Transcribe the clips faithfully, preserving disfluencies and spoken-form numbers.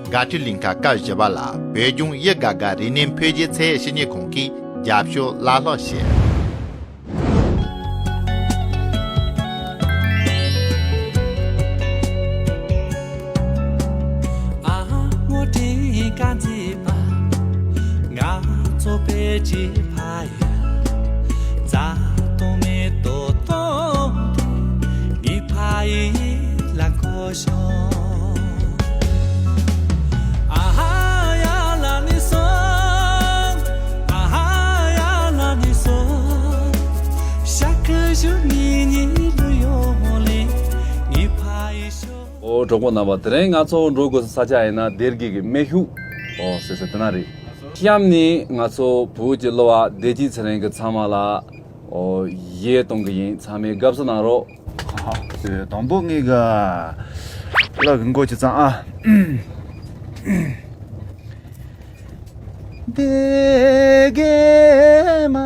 དགའ་སྤྲོའི་གླིང་ག་སྐབས་བཞི་པ་ལ་བོད་ལྗོངས་དབྱི་དགའ་དགའ་རིག་གནས་འཕེལ་རྒྱས་ཚད་ཡོད་བཤེར་དངོས་ཁང་གིས་རྒྱབ་སྐྱོར་བླ་ལྷག་བྱས། ཨ་ཧ་ངོ་སྤྲོད་དཀར་མཛེས་པ། ང་ཚོ་བོད་ཀྱི་ཕ་ཡུལ། རྩ་དང་མེ་ཏོག་སྟོང་དུ་ངའི་ཕ་ཡུལ་ལ་འཁོར་ཤོག་ཨ་ཧ་ཡ་ལ་ནི་སོང་། ཨ་ཧ་ཡ་ལ་ནི་སོང་། ཤ་ཁུ་ཞུ་ནི་ནི་ལུ་ཡོང་ལེ་ངའི་ཕ་ཡུལ་ཤོག་ཨོ་གྲོགས་པོ་རྣམ་པ། དེ་རིང་ང་ཚོ་འགྲོ་དགོས་ས་ཆ་ཡིན་ན་སྡེ་དགེ་གི་སྨད་ཤུལ་ཨོ་ཟེར་ས་དེ་ན་རེད། གཤམ་ནས་ང་ཚོ་བོད་ཀྱི་གླུ་བ་བདེ་སྐྱིད་ཚེ་རིང་གི་ཚང་མ་ལ་ཨོ་གཞས་གཏོང་གི་ཡིན། ཚང་མས་དགའ་བསུ་གནང་རོགས། ཨ་དེ་དང་པོ་ངས་ག་གླུ་གི་མགོ་ཅིག་བརྩམས་ཨ། སྡེ་དགེ་མ་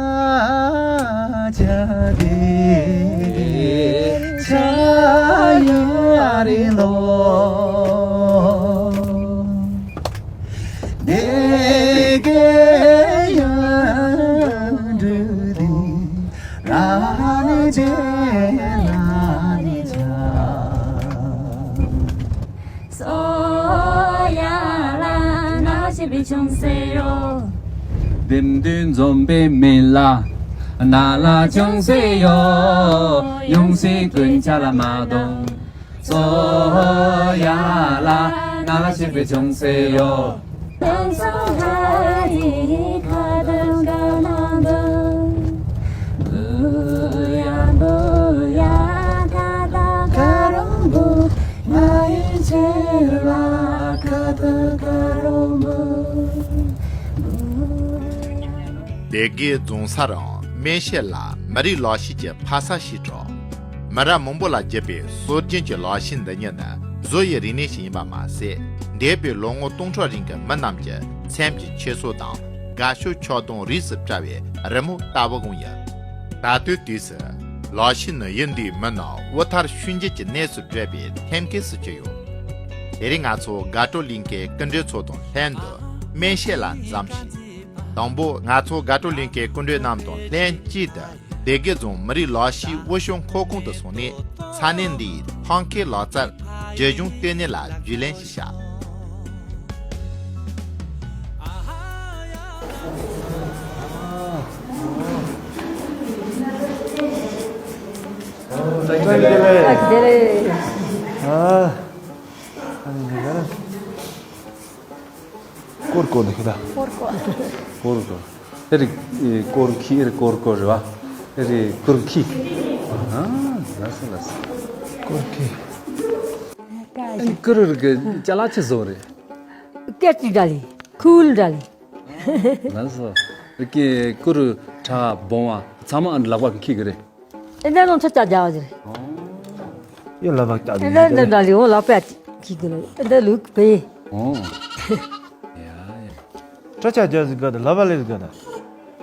ཆ་སྡེ་དགེ་ཆ་ཡ་རེ་ལོ། སྡེ་དགེ་ཡ་འབྲུ་དེ་ར་ནི་ཆེ་ན་ནི་ཆ། སོ་ཡ་ལ་ན་ཤི་བི་ཆུང་སེ་ཡོ། བདེན་དོན་འཛོམས་པའི་མི་ལ་ན་ལ་ཅུང་ཟད་ཡོད། ཡོང་སའི་ཀུན་ཆ་ལ་མ་གཏོང་། སོ་ཡ་ལ་ན་ལ་ཤི་བི་ཆུང་ཟད་ཡོད། སྡེ་དགེ་རྫོང་ས་རང་སྨད་ཤད་ལ་མི་རིགས་ལག་ཤེས་ཀྱི་ཕ་ས་ཞེས་གྲགས། མི་རབས་མང་པོ་ལ་བརྒྱུད་པའི་སྲོལ་རྒྱུན་གྱི་ལག་ཤེས་འདི་ཉིད་ནི་བཟོ་ཡི་རིག་གནས་ཤིག་ཡིན་པ་མ་ཟད། འདས་པའི་ལོ་ངོ་སྟོང་ཕྲག་རིང་གི་མི་རྣམས་ཀྱི་སེམས་ཀྱི་འཁྱེར་སོ་དང་དགའ་ཕྱོགས་ཆགས་སྡང་རིས་སུ་བྲལ་བའི་རི་མོ་ལྟ་བུ་འོང་ཡོད། ད་ལྟའི་དུས་སུ་ལག་ཤེས་ནི་ཡུལ་འདིའི་མི་རྣམས་དབུལ་ཐར་ཤུལ་འགྱེད་ཀྱི་གནས་སུ་བགྲོད་པའི་ཐེམ་སྐས་སུ་གྱུར་ཡོད། དེ་རིང་ང་ཚོ་དགའ་སྤྲོ་གླིང་གའི་སྐུ་མགྲོན་ཚོ་དང་ལྷན་དུ་སྨད་ཤད་ལ་འཛོམས་ཤིང་། དང་པོ་ང་ཚོ་དགའ་སྤྲོ་གླིང་གའི་སྐུ་མགྲོན་རྣམས་དང་ལྷན་གཅིག་ཏུ་སྡེ་དགེ་རྫོང་མི་རིགས་ལག་ཤེས་དབུལ་ཕྱུག་མཁོ་ཁང་དུ་སོང་ནས་ས་གནས་འདིའི་ཐང་ཀའི་ལག་རྩལ་བརྒྱུད་གཞུང་ལྟེ་གནས་ལ་རྒྱུས་ལེན་ཞིག་བྱས། བཀྲ་ཤིས་བདེ་ལེགས། བཀྲ་ཤིས་བདེ་ལེགས། ཨ། ཨ་ནི་འདི་ག་རེ། སྐོར་སྐོར་འདི་ཤི་ད། སྐོར་སྐོར། སྐོར་སྐོར། ཨེ་རི་ཨེ་སྐོར་ཁི་ཨེ་རི་སྐོར་སྐོར་རེད་བ། ཨེ་རི་སྐོར་ཁི། ཨ། ལགས་སོ་ལགས་སོ། སྐོར་ཁི། ཨ་ནི་ཀུ་རུ་རི་གི་ཅ་ལག་ཆི་བཟོ་རེད། སྐད་ཅིག་འདྲ་ལི། ཁུལ་འདྲ་ལི། ལགས་སོ། རི་ཀི་ཀུ་རུ་ཁྲ་བོང་བ་ཚང་མ་ཨ་ནི་ལག་པ་གི་ཁི་གི་རེད། ཨེ་འདྲ་ནང་ཚོ་ལྕགས་རྒྱག་པ་ཟེར། ཡོད་ལ་བག་ལྕགས་ཨེ་འདྲ་འདི་འདྲ་ལི་འོ་ལག་པས་ཁྱི་གི་ལ་ཨེ་འདྲ་ལུག་པས། ཨོ། ཡ་ཡ། ཁྲ་ལྕགས་རྒྱག་ཟིག་ག་ད་ལག་པ་ལས་ཟིག་ག་ད།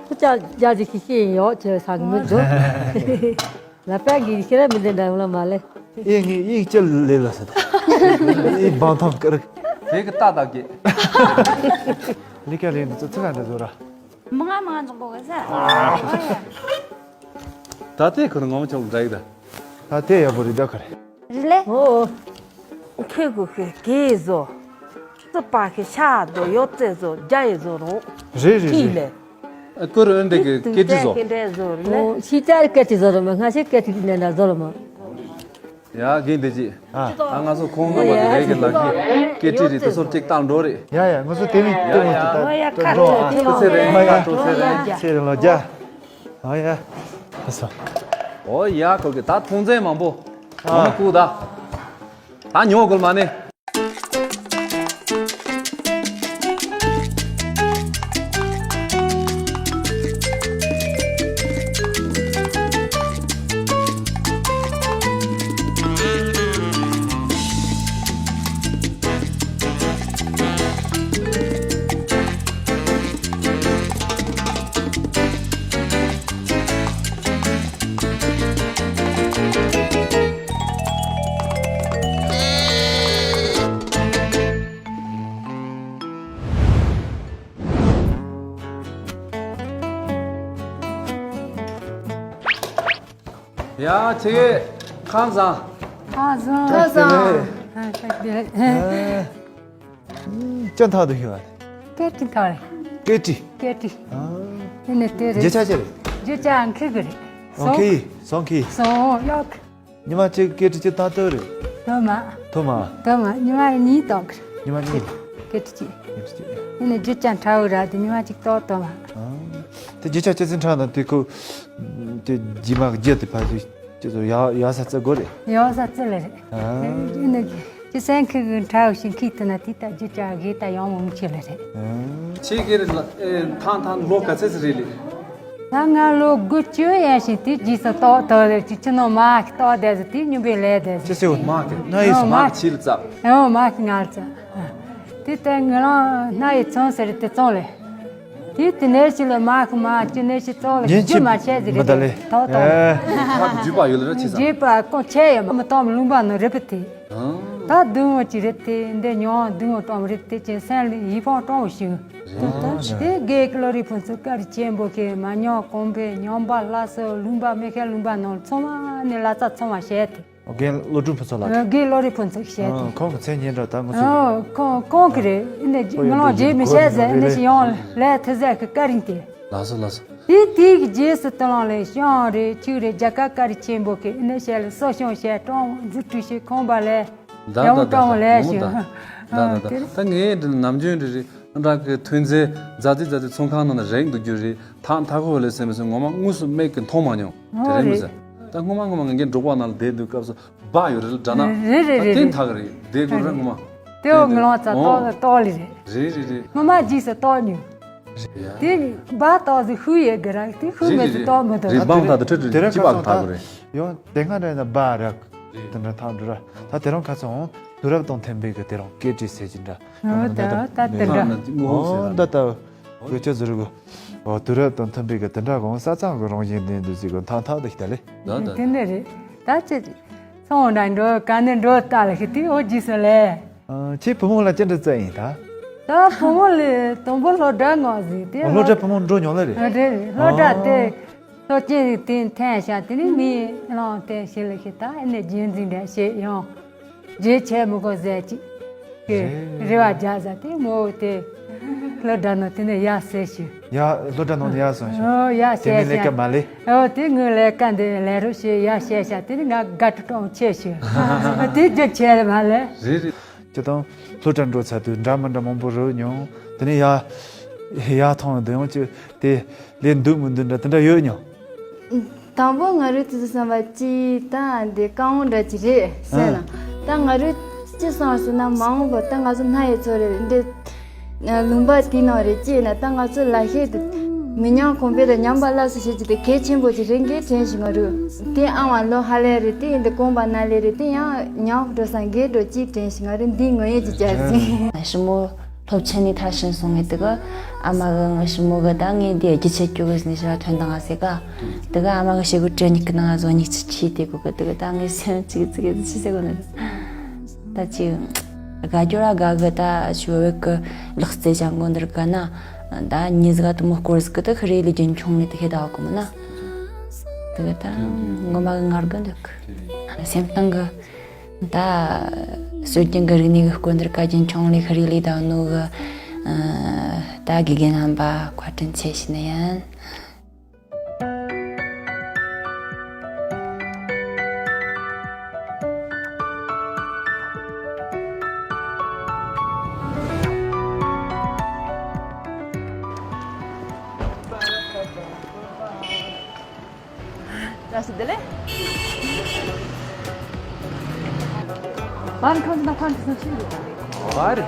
ཁྲ་ལྕགས་རྒྱག་ཟིག་ཁྱི་ཤེས་ཡོད་ཆེ་ས་གི་མི་འདུག་ལག་པས་གི་ཤེས་ར་མི་འདི་འདྲ་ལ་མ་ལས། ཨེ་ངའི་ཨེ་ཅི་ལས་ལ་ཟེར་ད། ཨེ་བང་ཐང་ཀར། དེ་གི་ཏག་ཏག་གི། ལི་ཀ་ལི་འདི་ཚོ་ཚིག་ག་འདི་བཟོ་ར། མང་ང་མང་ང་འཇོག་གོ་གི་ཟེར། ད་ལྟའི་ཁོ་ན་ངོ་མ་ཆོག་འདྲ་ཡི་ད། ད་ལྟའི་ཡག་པོ་རེད་ད་ཁ་རེད། རེད་ལེ། ཨོ། ཁེ་གུ་ཁེ་གེ་བཟོ། སི་པ་ཁེ་ཤ་དོ་ཡོད་ཙེ་བཟོ་རྒྱ་ཡི་བཟོ་རོ། རེད་རེད་ཁི་རེད། ལེ། ཨ་ཀུ་རུ་འདི་གི་ཀེ་ཏི་བཟོ། ཁེ་འདྲ་བཟོ་རེད་ལེ། ཨོ་ཤི་ཅར་ཀེ་ཏི་བཟོ་རོ་མ་ང་ཤི་ཀེ་ཏི་ནན་ན་བཟོ་རོ་མ། ཡ་རྒན་དེ་ཅི། ཨ། ཨ་ང་ཚོ་ཁོང་རྣམ་པ་དེ་རེད་གི་ལག་གི་ཀེ་ཏི་རེད་དེ་སོར་ཅིག་བཏང་འགྲོ་རེད། ཡ་ཡ་ང་ཚོ་དེ་མི་ཡ་ཡ་ཡ་ཡ་ཁ་ཁྲོ་ཁྲོ་ཁྲོ་ཁྲོ་ཁྲོ་ཁྲོ་ཁྲོ་ཁྲོ་ཁྲོ་ཁྲོ་ཁྲོ་ཁྲོ་ཚེ་རིང་ལོ་བརྒྱ། ཨ་ཡ། ཨ་སོ། ཨོ་ཡ་ཁོ་གི་ད་ཐོང་རྫས་མང་པོ། ཨ་མ་ནི་ཁུག་ད། ད་ཉོ་དགོས་མ་ནི། ཡ་ཚེ་གེ་ཁམས་བཟང་། ཁམས་བཟང་། ཁམས་བཟང་། ཨ་ལགས་སོ། ཨ། ཅི་ཐག་ཏུ་ཞུ་བ། ཀེ་ཏི་ཐག་རེད། ཀེ་ཏི། ཀེ་ཏི། ཨ། དེ་ནས་དེ་རེད། རྒྱུ་ཆ་ཅི་རེད། རྒྱུ་ཆ་ཨང་ཁི་གི་རེད། ཨང་ཁི། སོང་ཁི། སོང་ཡོད། ཉི་མ་གཅིག་ཀེ་ཏི་གཅིག་བཏང་ཐུབ་རེད། ཐུབ་མ། ཐུབ་མ། ཐུབ་མ། ཉི་མ་གཉིས་བཏང་གི་རེད། ཉི་མ་གཉིས། ཀེ་ཏི་གཅིག་ཀེ་ཏི་གཅིག་དེ་ནས་རྒྱུ་ཆ་ཕྲ་བོ་ར་དེ་ཉི་མ་གཅིག་ཏོག་ཏོག་མ། ཨ། དེ་རྒྱུ་ཆ་ཅི་ཙམ་ཕྲ་ན་དེ་ཁོ། དེ་རྗེས་མ་རྒྱུ་དེ་ཕ་དེ་ཅི་ཚོ་ཡག་ཡག་ས་བརྩི་དགོས་རེད། ཡག་ས་བརྩི་ལེ་རེད། ཨ། དེ་ནས་ཅི་སེང་ཁི་གི་ཕྲ་བོ་ཞིག་ཁི་ཐུབ་ན་དེ་ལྟ་རྒྱུ་ཆ་གི་ད་ཡང་མོ་མི་ཆེ་ལེ་རེད། ཨ། ཁྱེད་ཀྱི་རེད་ལ་ཨེ་ཐང་ཐང་ལོ་ག་ཚད་ཙམ་རེད་ལེ། ད་ང་ལོ་དགུ་བཅུ་ཡན་ཞིག་དེ་རྗེས་སུ་ཏོག་ཏོག་རེད། ཅི་ཅི་ནོ་མ་གི་ཏོག་དེ་ཟེར་དེ་སྨྱོན་པའི་ལས་དེ་ཟེར། ཅི་ཟེར་བ་མ་གི་ན་ཡིས་ཨོ་མ་མ་གི་ཕྱིར་ཙག་ཨོ་མ་གི་ངར་ཙག་དེ་ལྟར་ངི་རང་སྣ་ཡི་ཚོང་ཟེར་དེ་བཙོང་ལེ། དེ་དེ་ནས་ཞིག་ལ་མ་གི་མ་ཅི་ནས་ཞིག་བཙོང་ལེ་ཉིན་རྒྱུ་གཅིག་མ་བཤད་ཟེར་མི་གི་ད་ལེ། ཏོག་ཏོག་ཨེ། ཕ་གི་རྒྱུད་པ་ཡོད་ལ་ར་ཆེ་ས། རྒྱུད་པ་ཀོ་ཆེ་ཡ་མ་མི་གཏོང་མི་ལུང་པ་ནོ་རེད་པ་དེ། ད་སྡུག་བོ་ཅིག་རེད་དེ་འདི་ཉོ་སྡུག་བོ་གཏོང་རེད་དེ་ཅན་སེམས་ལ་ཡིད་ཕངས་སྤྲང་བོ་ཞིག་དེ་དགེ་བློ་རིག་ཕུན་ཚོགས་བཀའ་དྲིན་ཆེན་པོ་གི་མ་ཉམས་གོང་འཕེལ་ཉམས་པ་སླར་གསོ་ལུང་པ་མི་ཤེས་ལུང་པ་ནང་ཚང་མ་ནི་ལ་ཙག་ཚང་མ་བཤད་དེ། རྒན་བློ་གྲོས་ཕུན་ཚོགས་ལགས། རྒན་བློ་རིག་ཕུན་ཚོགས་བཤད་དེ། ཁོང་གི་མཚན་སྙན་གྲགས་ད་ང་ཚོ། ཁོང་ཁོང་གི་རེད་ཨེ་ནས་ང་རང་རྗེས་མི་བཤད་ཟེར་ཨེ་ནས་ཞིག་ཡོང་ལས་ཐུ་ཟེར་གི་བཀའ་དྲིན་དེ། ལགས་སོ་ལགས་སོ། དེ་དེའི་རྗེས་སུ་དུ་ལང་ལས་ཤང་རེ་ཆུ་རེ་རྒྱ་གར་བཀའ་དྲིན་ཆེན་པོ་གི་ཨེ་ནས་བཤད་ལ་གསོ་སྐྱོང་བྱས་ཀྲང་འཛུགས་སྐྲུན་བྱས་ཁོང་པ་ལས་ད་ཡང་ད་ཀྲང་ད་ལས་ད་ཞུ། ད་ད་ད་ད་ངས་འདི་ནམ་རྒྱུན་རེ་རེ་འདྲ་གི་ཐོན་རྫས་རྫ་རྫི་རྫ་རྫི་ཚོང་ཁང་ནང་ལ་རེག་འདུག་རྒྱུ་རེད། ཐག་མཐའ་ཁོ་ལས་སེམས་སེམས་ངོ་མ་དངོས་སུ་མིག་གིས་མཐོང་མ་མྱོང་། དེ་རེད་མི་ཟེར། ད་སྔོན་མ་སྔོན་མ་ངས་འགྲོགས་པ་ནང་ལ་བསྡད་འདུག་སྐབས་སུ་སྦ་ཡོད་རེད་ལ་འདྲ་ན། རེད་རེད་ད་རེད་དེ་རེད། ཐག་རེད་བསྡད་དགོས་རེད་སྔོན་མ། དེའོ་ངི་ལོང་ཙ་ཏོག་ཏོག་ལི་རེད། རེད་རེད་རེད། སྔོན་མ་རྗེས་སུ་ཏོག་ཉུང་། རེད་ཡ། དེ་སྦ་ཏོག་ཟི་ཧུ་ཡེ་གི་ར་དེ་ཧུ་མེད་ཙི་ཏོག་མི་དོ། རེད་སྦང་ཐག་ཏུ་ཁྲི་ཁྲི་དེ་ར་ཅི་ཁ་སང་སྦག་ཐག་ད་རེད། ཡང་དེ་སྔ་འདྲ་ན་སྦ་རག་དེ་འདྲ་ཐག་འདྲ་ར་ད་དེ་རང་ཁ་སང་དུས་རབས་དང་མཐུན་པའི་གི་དེ་རང་སྐད་ཀྲིས་ཟེར་གྱི་འདྲ། ཨོ་ད་ད་དེ་འདྲ། ཨོ་ད་ད་གོ་ཅི་ཟེར་གོ། ཨོ་དུས་རབས་དང་མཐུན་པའི་གི་དེ་འདྲ་གོང་ས་ཚང་གི་རང་བཞིན་ལྡན་འདུག་ཟེར་གོ་ཐང་ཐང་དུ་ཞིག་ད་ལེ། ད་ད་དེ་འདྲ་རེད། ད་ཅི་སོང་འདྲ་འགྲོ་ག་ནས་འགྲོ་ལྟ་ལ་ཤི་དེ་ཨོ་རྗེས་སུ་ལེ། ཁྱེད་བུ་མོ་ལ་ཅི་འདྲ་བཙལ་ཡིན་ད། ད་བུ་མོ་ལས་དང་པོ་སློབ་གྲྭ་ངོ་ཟིག་དེ་སློབ་གྲྭ་བུ་མོ་འགྲོ་མྱོང་ལེ་རེད། རེད་སློབ་གྲྭ་དེ་སློབ་ཆེན་དེ་འཐེན་ཤག་དེ་ནས་མི་བླངས་ཏེ་ཤི་ལ་ཤི་ད་ཨེ་ནས་རྒྱན་འཛིན་འདྲ་བྱེད་ཡོང་། རྗེས་ཆེ་མི་གོ་ཟེར་ཅིག་གི་རེ་བ་རྒྱག་ཟ་དེ་མོ་དེ་སློབ་གྲྭ་ནང་དེ་ནས་ཡར་སོས་ཤི། ཡ་སློབ་གྲྭ་ནང་ནས་ཡར་སོང་ཤི། ཨོ་ཡར་དེ་མི་སོས་ལས་ཤི། ཀ་མ་ལས། ཨོ་དེ་ངའི་ལས་ཀ་འདི་ལས་རོགས་ཤི་ཡར་སོས་ཤག་དེ་ནས་ང་དགའ་སྤྲོ་གཏོང་ཆེ་ཤི། དེ་རྒྱུ་ཆེ་མ་ལས། རེད་རེད། ཅི་དང་སློབ་གྲྭ་འགྲོ་ཚར་དུས་འདྲ་མི་འདྲ་མང་པོ་རོལ་མྱོང་། དེ་ནས་ཡར་ཡར་ཐོན་དུ་ཡང་ཅི་དེ་ལས་འདུག་མི་འདུག་འདྲ་དེ་འདྲ་ཡོད་མྱོང་། དང་པོ་ང་རོས་དུས་སུ་བསམ་པ་ཅི་ད་འདི་རྐང་འོང་འདྲ་ཅི་རེད་ཟེར་ན། ད་ང་རོས་ཅི་བསམ་ཟེར་ན་མ་འོངས་པ་ད་ང་ཚོ་སྣ་ཡི་ཚོ་རེད་འདི། ལུང་པ་དེའི་ནང་རེད་ཅེ་ན་ད་ང་ཚོ་ལ་ཤེད་དུ་མི་ཉམས་གོང་འཕེལ་དང་ཉམས་པ་སླར་གསོ་བྱེད་ཀྱི་དེ་གལ་ཆེན་པོ་ཅིག་རེད་འགའི་དྲན་ཞིག་ང་རུ་དེ་ཨང་བ་ལོ་ཧ་ལས་རེད་དེ་ཡིན་དུ་གོང་པ་ན་ལས་རེད་དེ་ཡང་ཉམས་འགྲོ་ས་འགའི་འགྲོ་ཅིག་དྲན་ཞིག་ང་རུ་འདི་ངོ་ཡོད་ཀྱི་ཅར་ཟིན། ཞི་མོ་སློབ་ཆེན་ནས་མཐར་ཕྱིན་སོང་ངས་དེ་ག་ཨ་མ་གི་ང་ཞི་མོ་གི་ད་ངས་འདི་རྒྱུ་ཆད་སྐྱོ་གི་ཟིན་ཞི་བ་ཐོན་དང་ང་ཟེ་ག་དེ་ག་ཨ་མ་གི་ཞེ་གི་དྲན་ཉིག་གི་ནང་ང་བཟོ་ཉིག་ཅི་ཆི་དེ་གོ་གི་དེ་ག་ད་ངས་སེམས་ཅིག་ཅིག་ཅི་ཟེ་གོ་ནི། ད་ཅི། དགའ་སྐྱོ་ར་དགའ་གི་ད་ཞུ་བའི་གི་ལག་རྩལ་སྦྱང་དགོས་འདིར་ག་ན་ད་ཉིས་ཟིག་དུ་མོ་སྐོར་ཟིག་གི་ད་ཤི་རེ་ལི་རྒྱུན་འཁྱོངས་ནས་ད་ཤེས་ད་གོ་མ་ན་དེ་གི་ད་ངོ་མ་གི་ངར་གི་འདུག་སེམས་གཏིང་གི་ད་སྲོལ་རྒྱུན་གི་རིག་གནས་གི་སྐོར་འདིར་ག་རྒྱུན་འཁྱོངས་ལས་ཤི་རེ་ལི་ད་ནོ་གི་ད་དགེ་རྒན་རྣམ་པ་བཀའ་དྲིན་ཆེ་ཞུ་ནི་ཡིན། བཀྲ་ཤིས་བདེ་ལེགས། པར་ཁང་ན་ཁང་གི་སོ་ཆེན་ཡོད། པར།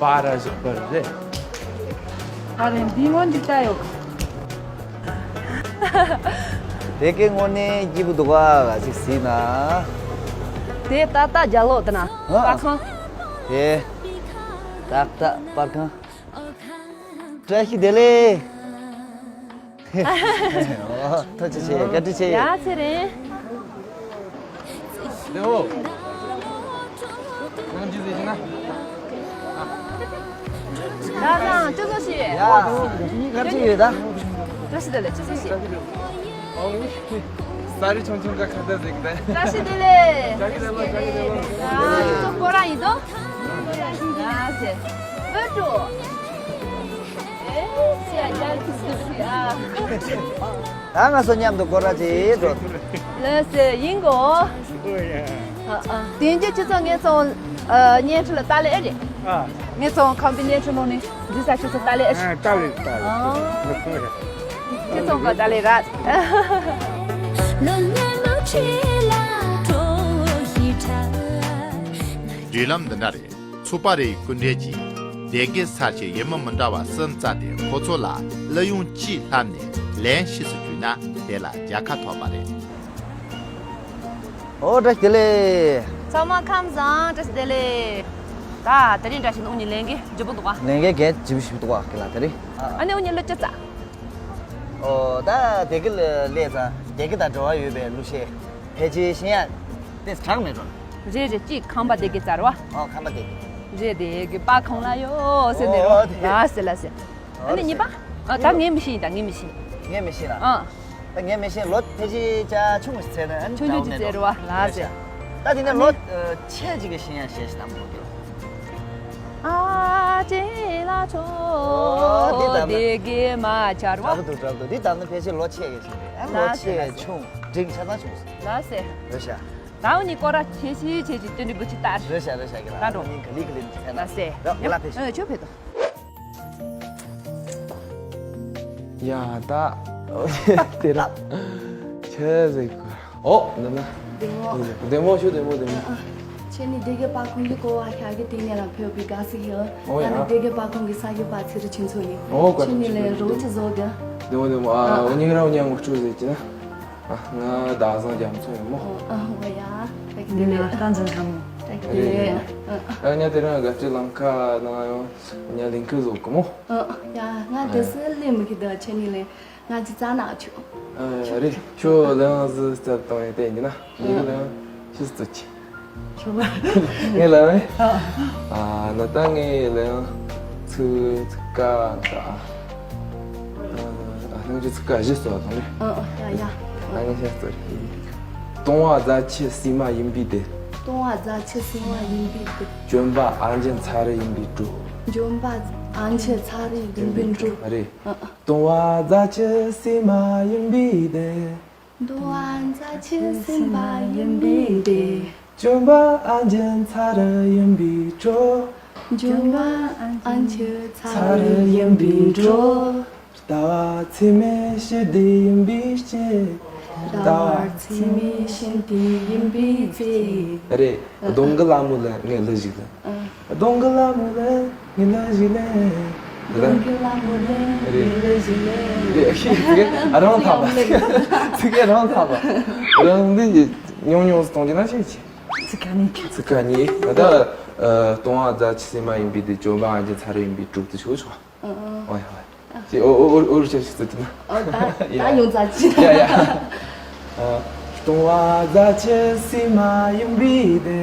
པར་ཨ་ཟུག་པར་རེད། པར་རེད་འདི་སྔོན་འདི་ལྟ་ཡོད། དེ་གའི་དངོས་གནས་སྐྱིད་པོ་འདུག་ག་ཅིག་གཟིགས་ན། དེ་ཏག་ཏག་རྒྱ་ལོ་དེ་ན་ཨ། པར་ཁང་། དེ་ཏག་ཏག་པར་ཁང་། བཀྲ་ཤིས་བདེ་ལེགས། ཐུགས་རྗེ་ཆེ། བཀའ་དྲིན་ཆེ། ཡ་ཚེ་རིང་། ལེའོ། ཁྱེད་རང་ཅི་ཟེར་ན། ད་ནང་ཅི་ཟེར་ཞིག་ཡ། ཁ་ཅིག་ཡོད་ད། བཀྲ་ཤིས་བདེ་ལེགས་ཅི་ཟེར་ཞིག་ཨོ་ངས་ས་རི་ཆུང་ཆུང་ག་ཁ་བརྡ་ཟིག་དང་། བཀྲ་ཤིས་བདེ་ལེགས། བཀྲ་ཤིས་བདེ་ལེགས། བཀྲ་ཤིས་བདེ་ལེགས། ཨ་ཁྱོད་ཚོ་སྐོར་ར་ཡིན་དོ། ཨ་ཟེ། ཨོ་ཀྲུ། ཨེ་ཅི་ཡ་ཡར་ཁུ་སི་ཁུ་ཨ། ད་ང་ཚོ་མཉམ་དུ་སྐོར་ར་ཅིག་འགྲོ། ལགས་སེ་ཡིན་གོ། ཨ་ཨ། དེང་རྒྱུ་ཁྱོད་ཚོ་ངེད་ཚོ་ཨ་བརྙན་འཕྲིན་ལ་ལྟ་ལེ་ཨེ་རེད། ཨ། ངེད་ཚོ་ཁམས་པའི་བརྙན་འཕྲིན་ནང་ནས་འཛུལ་ས་ཁྱོད་ཚོ་ལྟ་ལེ་ཨེ་རེད། ཨ་ལྟ་ལེ་ལྟ་ལེ། ཨ། ཁྱོད་ཚོ་ག་ལྟ་ལེ་ར། བརྒྱུད་ལམ་འདི་འདྲ་རེད། ཚོ་པ་རེའི་སྐུ་མགྲོན་གྱིས་སྡེ་དགེ་ས་ཆའི་ཡུལ་མི་མི་འདྲ་བ་གསུམ་བཙལ་ཏེ་ཁོ་ཚོ་ལ་གླུ་དབྱངས་གཅིག་བསླབས་ནས་ལན་ཤེས་སུ་བཅུག་ན་དེ་ལ་རྒྱལ་ཁ་ཐོབ་པ་རེད། ཨོ་བཀྲ་ཤིས་བདེ་ལེགས། ཚང་མ་ཁམས་བཟང་། བཀྲ་ཤིས་བདེ་ལེགས། ད་དེ་རིང་འདྲ་ཞིག་ནི་འུ་གཉིས་ལས་འགན་ལྗིད་པོ་འདུག་ག་ལས་འགན་གལ་ཆེན་པོ་ཞིག་འདུག་ག་ལ་དེ་རིང་། ཨ་ནི་འུ་གཉིས་གླུ་ཅི་བཙལ། ཨོ་ད་དེ་གི་ལས་ཙང་དེ་གི་དང་འབྲེལ་བ་ཡོད་པའི་གླུ་གཞས་ཕལ་ཆེར་ཤེས་ཡ་དེ་གྲགས་མེད་འགྲོ། རེད་རེད། གཅིག་ཁམས་པ་སྡེ་དགེ་བཙལ་བ། ཨོ་ཁམས་པ་སྡེ་དགེ། རེད། སྡེ་དགེ་པ་ཁོང་ལ་ཡོད་ཟེར་ནས་རོ། ཨོ་དེ་ལ་ཟེར་ལ་ཟེར། ཨ་ནི་གཉིས་པ། ཨ་ད་ངས་མི་ཤེས་ཡིན། ད་ངས་མི་ཤེས། ངས་མི་ཤེས་ལ། ཨ། ད་ངས་མི་ཤེས། ལོ་ཕལ་ཆེར་ཅག་ཆུང་ངུ་ཟེར་ན་ཨ་ནི་ཆུང་ཆུང་ཅིག་ཟེར་བ་ལ་ཟེར། ད་དེ་ནས་ལོ་ཆེ་ཅིག་གི་ཤེས་ཡ་ཞེས་ཤིག་དང་པོ་གི། ཨ་ཅེ་ལ་ཆོ། ཨོ་འདི་ལྟར་ན། སྡེ་དགེ་མ་ཆར་བ། འདྲ་པོ་འདུག་འདྲ་པོ་འདུག་འདི་ལྟར་ན་ཕལ་ཆེར་ལོ་ཆེ་གི་ཞིག་རེད། ཨ་ལོ་ལ་ཟེར་ཆེ་ལ་ཟེར། ཆུང་འབྲིང་ཆ་ཚང་ཆུང་ཟེར། ལ་ཟེར། རེད་ཤག་ད་འུ་གཉིས་སྐོར་ར་ཆེ་ཆེ་ཆེ་ཆེ་སྟོན་འདི་དགུ་ཆི་ལྟར། རེད་ཤག་རེད་ཤག་གི་ལ། ད་འགྲོ། ངས་ག་ལི་ག་ལི་འདི་ལ་ཟེར། ད་ལ་ཟེར། ཡོ་ཡོ་ཕེ་ཏོ། ཡ་ད། དེ་ར། ཆེ་ཟིག་གོ། ཨོ་འདི་ན། བདེ་མོ། བདེ་མོ་ཞུ། བདེ་མོ་བདེ་མོ། ཁྱེད་ནི་སྡེ་དགེ་པ་ཁོང་གི་སྐོར་བ་ཤ་གི་དེ་ནས་ལ་ཕེབས་པའི་དགའ་སི་ཧེ། ཨོ་ཡ། ད་ནི་སྡེ་དགེ་པ་ཁོང་གི་ས་གི་པ་ཚེ་རི་ཆིན་ཚོ་ཡིན། ཨོ་ཁྱེད་ནི་ལས་རོ་ཅི་བཟོ་གི། བདེ་མོ་བདེ་མོ། ཨ་འུ་གཉིས་ར་འུ་གཉིས་ངོ་སྤྲོད་ཟེར་གྱི་ན། ཨ་ང་ཟླ་བཟང་རྒྱ་མཚོ་ཡིན་མོ། ཨོ་ཨ་ཧོ་ཡ། ད་གི་དེ་ལས་ད་འཛིན་ཁ་མོ། ད་གི་དེ་ལས། ཨ་ཉ་དེ་རང་དགའ་སྤྲོའི་ལམ་ཁ་ནང་ཡང་ཉ་ལིང་ཁུ་བཟོ་གི་མོ། ཨ་ཡ་ང་དེ་སི་ལེ་མི་གི་ད་ཁྱེད་ནི་ལས། ང་ཅི་ཙ་ན་ཆུ། ཨ་རེད། ཁྱོད་ལེའང་ཟི་རྩབ་བཏང་ཡོད་དེ་ཡིན་ན་ངེད་ཀྱི་ལེའང་ཤི་སི་ཙི་ཆི། ཁྱོད་ལ། ངས་ལ་བས། ཨ་ན་ད་ངས་ལེའང་ཚུ་ཚུ་ཀ་ད། ཨ་ལྷང་ཅི་ཚུ་ཀ་བཞི་སོ་བ་དང་རེད། ཨ་ཡ་ཡ། ཨ་ངས་ཤི་སི་ཙི་རེད། སྟོང་བ་རྫ་ཆུ་བསིལ་མ་ཡིན་པའི་དེ། སྟོང་བ་རྫ་ཆུ་བསིལ་མ་ཡིན་པའི་དེ། ཇོན་པ་ཨ་འཇིན་ཚ་རུ་ཡིན་པའི་དྲོ། ཇོན་པ་ཨ་འཇིན་ཚ་རུ་ཡིན་པའི་དྲོ། རེད། ཨ་ཨ། སྟོང་བ་རྫ་ཆུ་བསིལ་མ་ཡིན་པའི་དེ། སྟོང་བ་རྫ་ཆུ་བསིལ་མ་ཡིན་པའི་དེ། ཇོན་པ་ཨ་འཇིན་ཚ་རུ་ཡིན་པའི་དྲོ། ཇོན་པ་ཨ་འཇིན་ཚ་རུ་ཡིན་པའི་དྲོ། ཟླ་བ་ཚེས་མེད་ཞི་བདེ་ཡིན་པའི་ཚེ། ཟླ་བ་ཚེས་མེད་ཞི་བདེ་ཡིན་པའི་ཚེ། རེད། གདོང་གི་ལ་མོ་ལ་ངས་ལ་ཞིག་ལ། གདོང་གི་ལ་མོ་ལ་ངས་ལ་ཞིག་ལ། གདོང་གི་ལ་མོ་ལ་ངས་ལ་ཞིག་ལ། རེད། ཨ་རང་ཐག་པ། ཚིག་གི་རང་ཐག་པ། རང་འདི་ཉུང་ཉུང་གཏོང་རྒྱུ་ན་ཤེས་ཆེ། ཚིག་ཁ་ནི། ཚིག་ཁ་ནི། ད་ཨ་སྟོང་བ་རྫ་ཆུ་བསིལ་མ་ཡིན་པའི་དེ། ཇོན་པ་ཨ་འཇིན་ཚ་རུ་ཡིན་པའི་དྲོ་དེ་ཆོག་ཆོག་ཨ་ཨ། ཨོ་ཡ་ཨོ་ཡ། ཅི་ཨོ་ཨོ་ཨོ་རུ་ཆབ་ཞིག་ཟེར་དུ་ན། ཨོ་ད་ད་ཡ་ཡོང་ཙ་ཅི། ཡ་ཡ། ཨ་སྟོང་བ་རྫ་ཆུ་བསིལ་མ་ཡིན་པའི་དེ།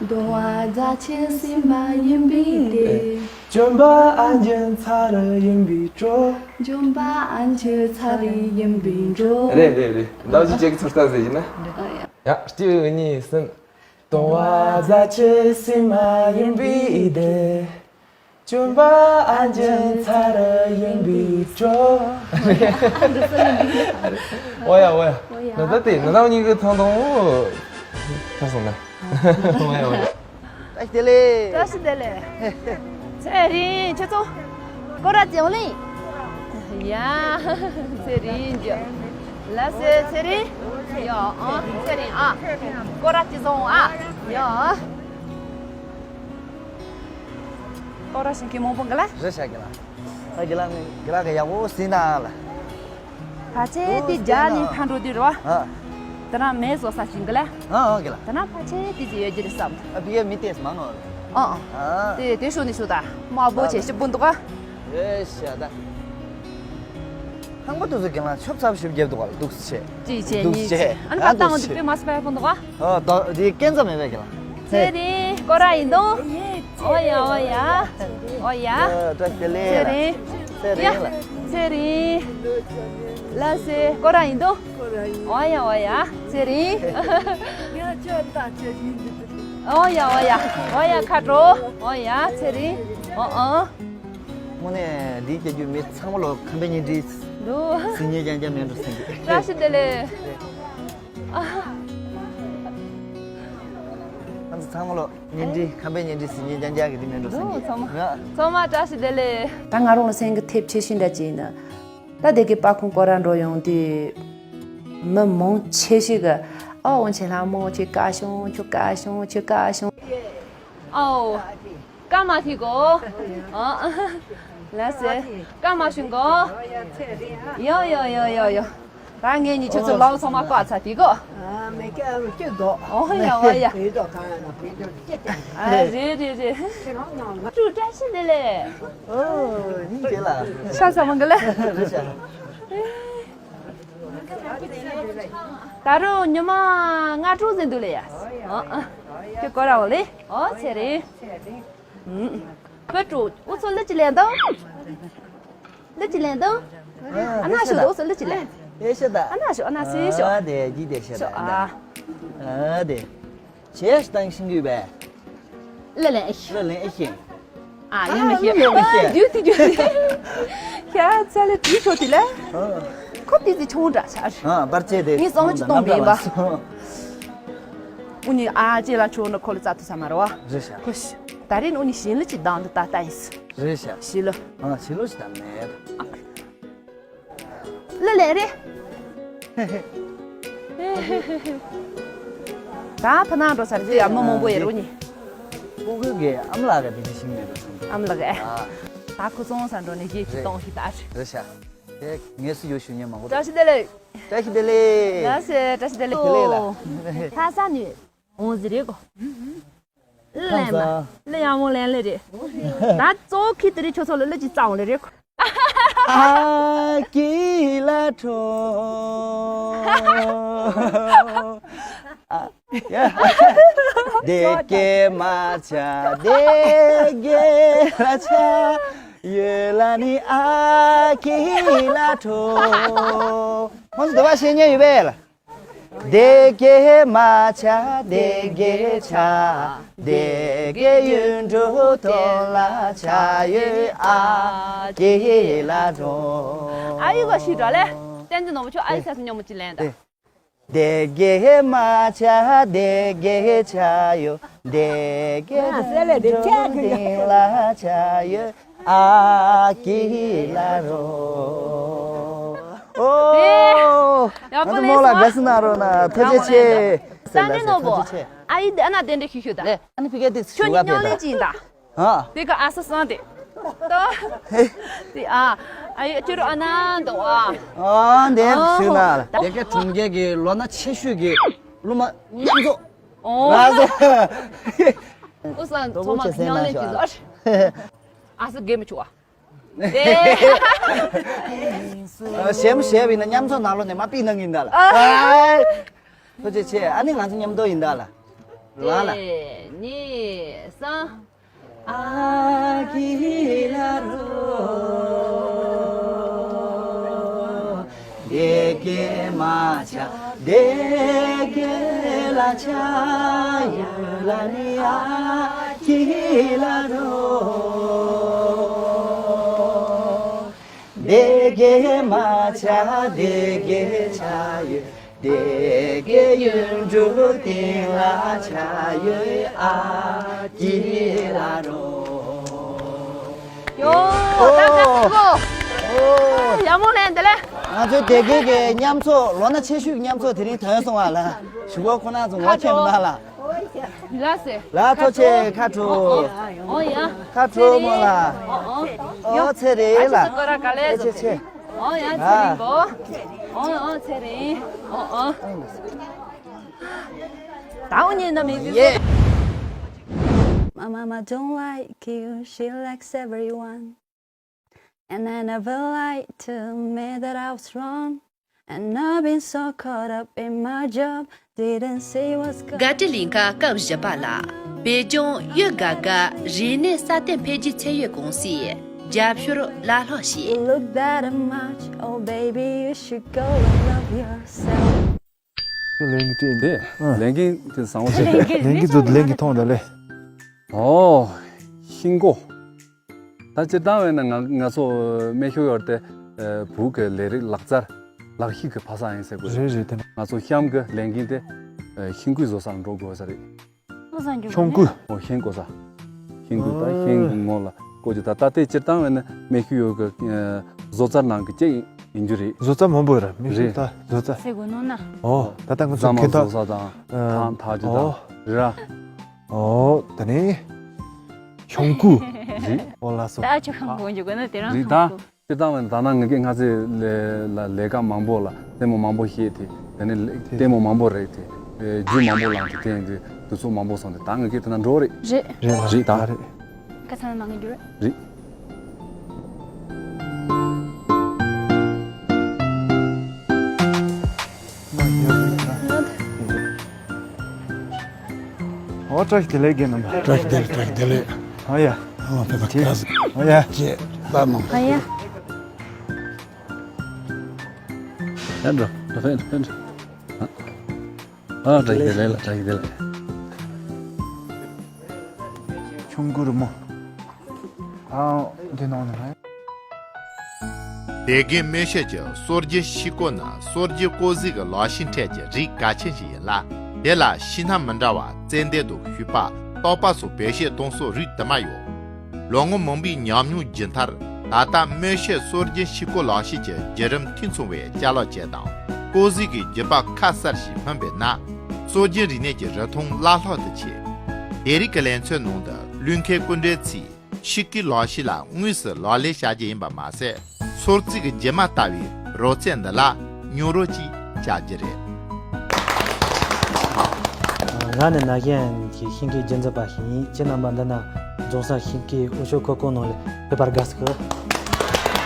སྟོང་བ་རྫ་ཆུ་བསིལ་མ་ཡིན་པའི་དེ། ཨེ། ཇོན་པ་ཨ་འཇིན་ཚ་རུ་ཡིན་པའི་དྲོ། ཇོན་པ་ཨ་འཇིན་ཚ་རུ་ཡིན་པའི་དྲོ། རེད་རེད་རེད། ད་ཅི་ཅེག་ཚོར་ལྟ་ཟེར་གྱི་ན། ཨ་ཡ། ཡ་གཅིག་གཉིས་གསུམ། སྟོང་བ་རྫ་ཆུ་བསིལ་མ་ཡིན་པའི་དེ། ཇོན་པ་ཨ་འཇིན་ཚ་རུ་ཡིན་པའི་དྲོ། ཨོ་ཡ་ཨོ་ཡ། ཨོ་ཡ། ན་ད་དེ་ན་ད་གཉིས་ཀྱི་ཐང་ཐང་ཆ་སོང་ན། ཨོ་ཡ་ཨོ་ཡ། བཀྲ་ཤིས་བདེ་ལེགས། བཀྲ་ཤིས་བདེ་ལེགས། ཚེ་རིང་ཁྱོད་ཚོ་སྐོར་ར་ཅི་ཡོང་ལེ། ཡ། ཚེ་རིང་ཇོ། ལ་སེ་ཚེ་རིང་། ཡ་ཨ་ཚེ་རིང་ཨ། སྐོར་ར་ཅི་བཟོ་ཨ། ཡ། སྐོར་ར་ཞིང་གི་མང་པོ་འགི་ལ། རེད་ཤག་གི་ལ། ཨ་གི་ལ་ནི་གི་ལ་གི་ཡག་པོ་ཟིན་ན་ལ། ཕལ་ཆེར་དེ་རྒྱ་ནི་ཕར་འགྲོ་དུས་རེད་བ། ཨ། དེ་ན་མེ་བཟོ་ས་ཞིག་འདི་ལ། ཨ་ཨ་གི་ལ། དེ་ན་ཕལ་ཆེར་དེ་ཅི་ཡོད་ཀྱི་རེད་བསམ། ཨ་ཕི་གའི་མི་ཏེས་མང་ནོ། ཨ་ཨ། ཨ། དེ་དེ་ཤོད་ནི་ཤོད་ད། དམར་པོ་ཆེ་ཞིབ་པོ་འདུག་ག་ཨེ་ཤ་ད། ཧང་པ་ཏུ་ཟུ་གི་ལ་ཆོབ་ཚབ་ཞིབ་རྒྱབ་འདུག་ག་འདུག་སེ་ཆེ། ཅི་ཆེ་འདུག་ཉི་སེ་ཆེ། ཨ་ནི་ཨ་ཁ་བཏང་འདུག་འདི་སེ་པེ་མ་སི་པ་ཡ་པོ་འདུག་ག་ཨ་ད་དེ་སྐད་འཛམ་མེད་པའི་གི་ལ། ཚེ་རིང་སྐོར་ར་ཡིན་དོ། ཨོ་ཡ་ཨོ་ཡ། ཨོ་ཡ། ཨ་བཀྲ་ཤིས་བདེ་ལེགས། ཚེ་རིང་། ཚེ་རིང་ལ། ཚེ་རིང་། ལགས་སེ། ཁོ་རང་ཡིན་དོ། ཁོ་རང་ཡིན། འོ་ཡ་འོ་ཡ། ཚེ་རིང་། ང་ཁྱོད་ལྟ་ཁྱོད་ཡིན་འདུག་འོ་ཡ་འོ་ཡ། འོ་ཡ། ཁ་དྲོ། འོ་ཡ། ཚེ་རིང་། འོ་འོ། དངོས་གནས་འདིའི་སྐྱེ་རྒྱུ་མི་ཚང་མ་ལོ་ཁམས་པའི་གཉེན་སྒྲིག་འདུག་གཟི་བརྙན་རྐྱང་རྐྱང་མེད་འགྲོ་སེང་གེ་བཀྲ་ཤིས་བདེ་ལེགས། ཨ། ང་ཚོ་ཚང་མ་ལོ་གཉེན་སྒྲིག་ཁམས་པའི་གཉེན་སྒྲིག་གཟི་བརྙན་རྐྱང་རྐྱང་གི་འདི་མེད་འགྲོ་སེང་གེ་འདུག་ཚང་མ། ང་ཚང་མ་བཀྲ་ཤིས་བདེ་ལེགས། ད་ང་རང་ལ་སེང་གེ་ཐེབས་ཆེ་ཤོས་འདྲ་ཅིག་ཡིན་ན། ད་དེ་གའི་པར་ཁང་སྐོར་ར་འགྲོ་ཡོང་དུས། མི་མང་ཆེ་ཤོས་ཀྱིས། ཨོ་འོང་ཆེ་ལྷ་མོ་ཁྱོད་དགའ་བྱུང་། ཁྱོད་དགའ་བྱུང་། ཁྱོད་དགའ་བྱུང་། ཨོ། སྐར་མ་ཐིག་གོ། ཨ། ལགས་སེ། སྐར་མ་ཞུ་གོ། ཡོ་ཡོ་ཡོ་ཡོ་ཡོ། ད་ངས་ཉི་ཆུ་ཚོད་ལའོ་ཚང་མ་བཀག་ཚ་དེ་གོ། ཨ་མི་སྐྱ་སྐྱོ་དོ། ཨོ་ཡ་ཨོ་ཡ། བོད་དོ་གང་ཡང་ན་བོད་དོ་སྐྱེ་ཏེ། ཨ་རེད་རེད་རེད། ཁྱེད་རང་ནང་ལ། ཀྲུ་བཀྲ་ཤིས་བདེ་ལེགས། ཨོ་ཡིན་གྱི་ལ། ཤ་ཟ་མ་གི་ལེ། རེད་ཤག་ད་རུང་ཉི་མ་ལྔ་དྲུག་ཟིན་འདུག་ལེ་ཡ། ཨ་ཨ། ཁྱོད་སྐོར་ར་འོ་ལེ། ཨོ་ཚེ་རིང་། ཨུམ། བུ་ཕྲུག་འུ་ཚོ་ལི་ཅི་ལེན་དང་། ལི་ཅི་ལེན་དང་། ཨ་ན་ཤོ་དང་འུ་ཚོ་ལི་ཅི་ལེན། ཨེ་ཤ་ད། ཨ་ན་ཤོ་ཨ་ན་སི་ཤོ། ཨ་དེ་ཇི་དེ་ཤ་ད། ཤོ་ཨ། ཨ་དེ། ཆེ་ཤ་དང་ཤིང་གུ་བས། ལི་ལེན་ཨེ་ཤ། ལི་ལེན་ཨེ་ཤ། ཨ་ཡིན་མི་ཤེས། ཨ་ཡིན་མི་ཤེས། ཨ་རྒྱུ་དེ་རྒྱུ་དེ། ཁྱེད་ཚ་ལེ་དེ་ཤོ་དེ་ལེ། ཨ། ཁོ་དེ་དེ་ཆུང་དྲགས་ཆགས། ཨ་བར་ཆད་དེ་ངས་གཙང་ཆུ་གཏོང་བས་པ། ཨུ་ནི་ཨ་ཅེ་ལ་ཆུ་ནི་ཁོ་ལ་རྩ་ཐུ་ས་མ་རེད་བ། རེད་ཤག་ཁོ་ཤི། ད་རེས་ནི་ཨུ་ནི་ཞིང་ལི་ཅི་དང་དུ་ད་ལྟ་ཡིན་སི། རེད་ཤག་ཞི་ལི། ཨ་ཞི་ལི་ཅི་དང་མེད། ལི་ལེན་རེད། ད་ཕ་ནང་འགྲོ་ས་རེད་དེ་ཡ་མི་མང་པོ་ཡོད་རེད་ཨུ་ནི། ཕྲུ་གུ་གི་ཨ་མ་ལགས་ཀྱི་དེ་ཞིག་མེད་པ་སོང་། ཨ་མ་ལགས་ཨེ། ཨ། ད་ཁོ་ཚོང་ས་འགྲོ་ནས་གཞས་ཅིག་གཏོང་ཞིག་ད་རེད། རེད་ཤག་དེ་ངས་སུ་ཡོད་ཞུ་མཁན་མང་པོ་འདུག་བཀྲ་ཤིས་བདེ་ལེགས། བཀྲ་ཤིས་བདེ་ལེགས། ལགས་སེ་བཀྲ་ཤིས་བདེ་ལེགས། བདེ་ལེགས་ལགས། ལྷ་ས་ནས་འོང་ཟི་རེད་གོ། ལི་ལེན་མ། ལི་ཡ་མོ་ལེན་ལེ་རེད། ད་གཙོ་བོ་ཁྱི་དེ་རིང་ཁྱོད་ཚོ་ལ་ལི་ཅི་རྩ་འོང་ལེ་རེད་གོ། ཨ་ཀི་ལ་ཁྲོ། ཨ། ཡ། དེ་གེ་མ་ཆ་དེ་གེ་ལ་ཆ་ཡོད་ལ་ནི་ཨ་ཀི་ལ་ཁྲོ། ཁོང་ཚོ་འདི་བ་ཤེས་ཉན་ཡོད་པས་ལ། དེ་གེ་མ་ཆ་དེ་གེ་ཆ་དེ་གེ་ཡུན་དྲུག་ཐོག་ལ་ཆ་ཡོད་ཨ་ཀི་ལ་ཁྲོ། ཨ་ཡི་གོ་ཤི་འགྲོ་ལེ། བསྟན་འཛིན་ནོར་བུ་ཁྱོད་ཨ་ཡི་ས་སུ་སྙོམས་མོ་ཅི་ལེན་ད། དེ་གེ་མ་ཆ་དེ་གེ་ཆ་ཡོད། དེ་གེ་ང་སེ་ལེ་དེ་ཁྱད་ཁྱད་ལ་ཆ་ཡོད་ཨ་ཀི་ལ་རོ། ཨོ། ཡག་པོ་ང་ཚོ་མོ་ལ་ལེགས་སོ། དགའ་བསུ་གནང་རོགས་གནང་། ཐུགས་རྗེ་ཆེ། བསྟན་འཛིན་ནོར་བུ། ཨ་ཡི་དེ་ཨ་ན་དེ་འདྲ་ཤུ་ཤུ་ད། ཨ་ནི་ཕི་གེ་དེ་ཁྱོད་ཉིད་སྙོམས་ལེན་ཅིག་ཡིན་ད། ཨ། དེ་ག་ཨ་ས་སང་དེ། ཏོ། ཧེ། དེ་ཨ། ཨ་ཡོ་ཅི་རུ་ཨ་ན་འདུག་ཨ། ཨ་འདི་ཨ་ཞུ་ན་ལ། དེ་ག་གྲོང་ཁྱེར་གྱི་ལོ་ན་ཆེ་ཤོས་ཀྱི་སློབ་མ་མཉམ་འཛོམས། ཨོ། ལ་ཟེ། ཨོ་སང་ཚོ་མ་མཉམ་ལས་ཀྱི་ཟོ། ཨ་ས་གེ་མི་ཆུ་ཨ། དེ། ཞེམ་ཞེ་བི་ན་མཉམ་འཛོམས་ནང་ལོ་ནས་མ་པི་ནང་ཡིན་ད་ལ། ཨ། ཐུགས་རྗེ་ཆེ། ཨ་ནི་ང་ཚོ་མཉམ་དུ་ཡིན་ད་ལ། ལ་ལ། དེ་ནི་སང་། ཨ་ཀི་ལ་རོ། དེ་གེ་མ་ཆ་དེ་གེ་ལ་ཆ་ཡོད་ལ་ནི་ཨ་ཀི་ལ་རོ། དེ་གེ་མ་ཆ་དེ་གེ་ཆ་ཡོད། དེ་གེ་ཡུན་དྲུག་སྟེང་ལ་ཆ་ཡོད་ཨ་ཀི་ལ་རོ། ཡོ། ད་ད་སུ་གོ། ཨོ། ཡ་མོ་ལེན་དེ་ལེ། ང་ཚོའི་དེ་གེ་གི་མཉམ་ཚོགས་ལོ་ན་ཆེ་ཤོས་ཀྱི་མཉམ་ཚོགས་དེ་རིང་ཐོན་སོང་བ་ལ། ཞུ་གོ་ཁོ་ན་ཚོ་ངོ་ཆེན་མོ་ན་ལ། ལ་སེ། ལ་ཐོ་ཆེ་ཁ་ཁྲོ། ཨོ་ཡ། ཁ་ཁྲོ་མོ་ལ། ཨོ་ཨོ། ཨོ་ཚེ་རེ་ལ། ཨ་ཅི་སུ་གོ་ར་ག་ལེ་ཟོ་ཆེ་ཆེ། ཨོ་ཡ་ཚེ་རིང་གོ། ཨོ་ཨོ་ཚེ་རིང་། ཨོ་ཨོ། ད་འོ་ཉེ་ན་མི་ཟི་ཡེ། My mama don't like you, she likes everyone. And I never lied to me that I was wrong. And I've been so caught up in my job, didn't see what's going on. དགའ་སྤྲོ་གླིང་ག་སྐབས་བཞི་པ་ལ། བོད་ལྗོངས་གཡུ་དགའ་དགའ་རིག་གནས་སྲ་བརྟན་འཕེལ་རྒྱས་ཚད་ཡོད་ཀུང་སིས་ རྒྱབ་སྐྱོར་ལ་ལྷོ་བྱེད། You look better much, oh baby, you should go and love yourself. ལས་འགན་དེ། ཨ། ལས་འགན་དེ་བཟང་བོ་ཞིག་རེད། ལས་འགན་དེ་ལས་འགན་ཐོངས་དང་ལས། ཨོ། ཤིང་ཀོ། ད་སྤྱིར་བཏང་བས་ན་ང་ང་ཚོ་སྨད་ཤོད་ཡོད་དེ། ཨ། བོད་ཀྱི་ལས་རིགས་ལག་རྩལ་ལག་ཤེས་ཀྱི་ཕ་ས་ཡིན་ཟེར་དགོས་རེད། རེད་རེད། དེ་ང་ཚོ་གཤམ་གྱི་ལས་འགན་དེ། ཨ། ཤིང་ཀོའི་བཟོ་ས་ལ་འགྲོ་དགོས་ས་རེད། ཤོང་ཀུ། ཨོ། ཤིང་བརྐོ་ས། ཤིང་ཀུ་ད་ཤིང་གི་ངོ་ལ་བརྐོ་རྒྱུ་ད་ད་ལྟའི་སྤྱིར་བཏང་བས་ན་སྨད་ཤོད་ཡོད་གི། ཨ། བཟོ་རྩལ་ནང་གི་གཅིག་ཡིན་རྒྱུ་རེད། བཟོ་རྩལ་མང་པོ་ཡོད་ར། མི་ཤེས་ད་བཟོ་རྩལ། ཟེར་དགོས་ནོ་ན། ཨོ། ད་ལྟ་ང་ཚོ་རྫ་མ་ཁྱེད་ད། བཟོ་ས་དང་། ཨ། ཐང་འཐག་རྒྱུ་དང་། ཨོ། ར། ཨོ། ད་ནི་ཤོང་ཀུ། རེད། ཨོ་ལགས་སོ། ད་ཨ་ཆུ་ཁང་གོན་རྒྱུ་དགོས་ན་དེ་རང་རེད་ད། ཁང་གོན། སྤྱིར་བཏང་བས་ན་ད་ནང་ངེད་ཀྱི་སྔ་ཚེ་ལས་ལ་ལས་ཀ་མང་པོ་ལ་ལྟད་མོ་མང་པོ་བཤད་དེ། དེ་ནས་ལྟད་མོ་མང་པོ་རེད་དེ། རྒྱུ་མང་པོ་བླངས་ཏེ་དེ་ཡིན་དུས་དུས་ཚོད་མང་པོ་སོང་སྟེ་ད་ངེད་ཀྱི་དེ་ན་འགྲོ་རེད། རེད། རེད་ལགས། རེད་ད། རེད། ཁ་ཚང་མ་ངེད་རྒྱུ་རེད། རེད། ཨོ་བཀྲ་ཤིས་བདེ་ལེགས་རྒན་རྣམ་པ། བཀྲ་ཤིས་བདེ་ལེགས། བཀྲ་ཤིས་བདེ་ལེགས། ཨོ་ཡ། ཨ་ཕེབས་པ་ཁ་ཟིག་ཨོ་ཡ། ཅེས་ལ་མང་། ཨོ་ཡ། ཡ་འགྲོ། ཨ་ཕེབས་ཕེབས། ཨ་བཀྲ་ཤིས་བདེ་ལེགས་ལ། བཀྲ་ཤིས་བདེ་ལེགས། ཆུང་ཀུ་རི་མོ། ཨ་འདི་ནང་ནས། དེ་གའི་སྨད་ཤོད་ཀྱི་སྲོལ་རྒྱུན་ཤིང་བརྐོ་ནི་སྲོལ་རྒྱུན་བརྐོ་གཟུགས་ཀྱི་ལག་ཤེས་ཁྲོད་ཀྱི་རིགས་གལ་ཆེན་ཞིག་ཡིན་ལ། དེ་ལ་ཤིང་སྣ་མི་འདྲ་བ་ཙན་དན་དང་ཤུག་པ། སྟག་པ་སོགས་བེད་སྤྱོད་གཏོང་སྲོལ་རིགས་དུ་མ་ཡོད། ལོ་ངོ་མང་པོའི་ཉམས་མྱོང་བརྒྱུད་མཐར། ད་ལྟ་སྨད་ཤོད་སྲོལ་རྒྱུན་ཤིང་བརྐོ་ལག་ཤེས་ཀྱི་བརྒྱུད་རིམ་འཐུས་ཚང་བའི་ཅ་ལག་ཅན་དང་། བརྐོ་གཟུགས་ཀྱི་རྒྱུད་པ་ཁ་གསར་ཞིག་སྨིན་པས་ན། སྲོལ་རྒྱུན་རིག་གནས་ཀྱི་རིན་ཐང་བླ་ལྷག་ཏུ་ཆེ། དེ་རིགས་ཀྱི་ལེ་ཚན་ནང་དུ་གླུ་མཁན་སྐུ་མགྲོན་ཚོས་ཤིང་བརྐོའི་ལག་ཤེས་ལ་དངོས་སུ་ལག་ལེན་བྱ་རྒྱུ་ཡིན་པ་མ་ཟད། སོར་རྩེ་གི་རྒྱུ་མ་ལྟ་བུའི་རོལ་རྩེད་འདི་ལ་མྱོང་རོལ་ཅིག་བྱ་རྒྱུ་རེད། ང་ནི་ན་གཞོན་གྱི་ཤིང་བརྐོའི་རྒྱུན་འཛིན་པ་ཞིག་ཡིན། ཁྱེད་རྣམ་པ་འདི་ན་རྫོང་སར་ཤིང་བརྐོའི་འོས་ཤོག་འཁུར་ཁང་ནང་ལ་ཕེབས་པར་དགའ་བསུ་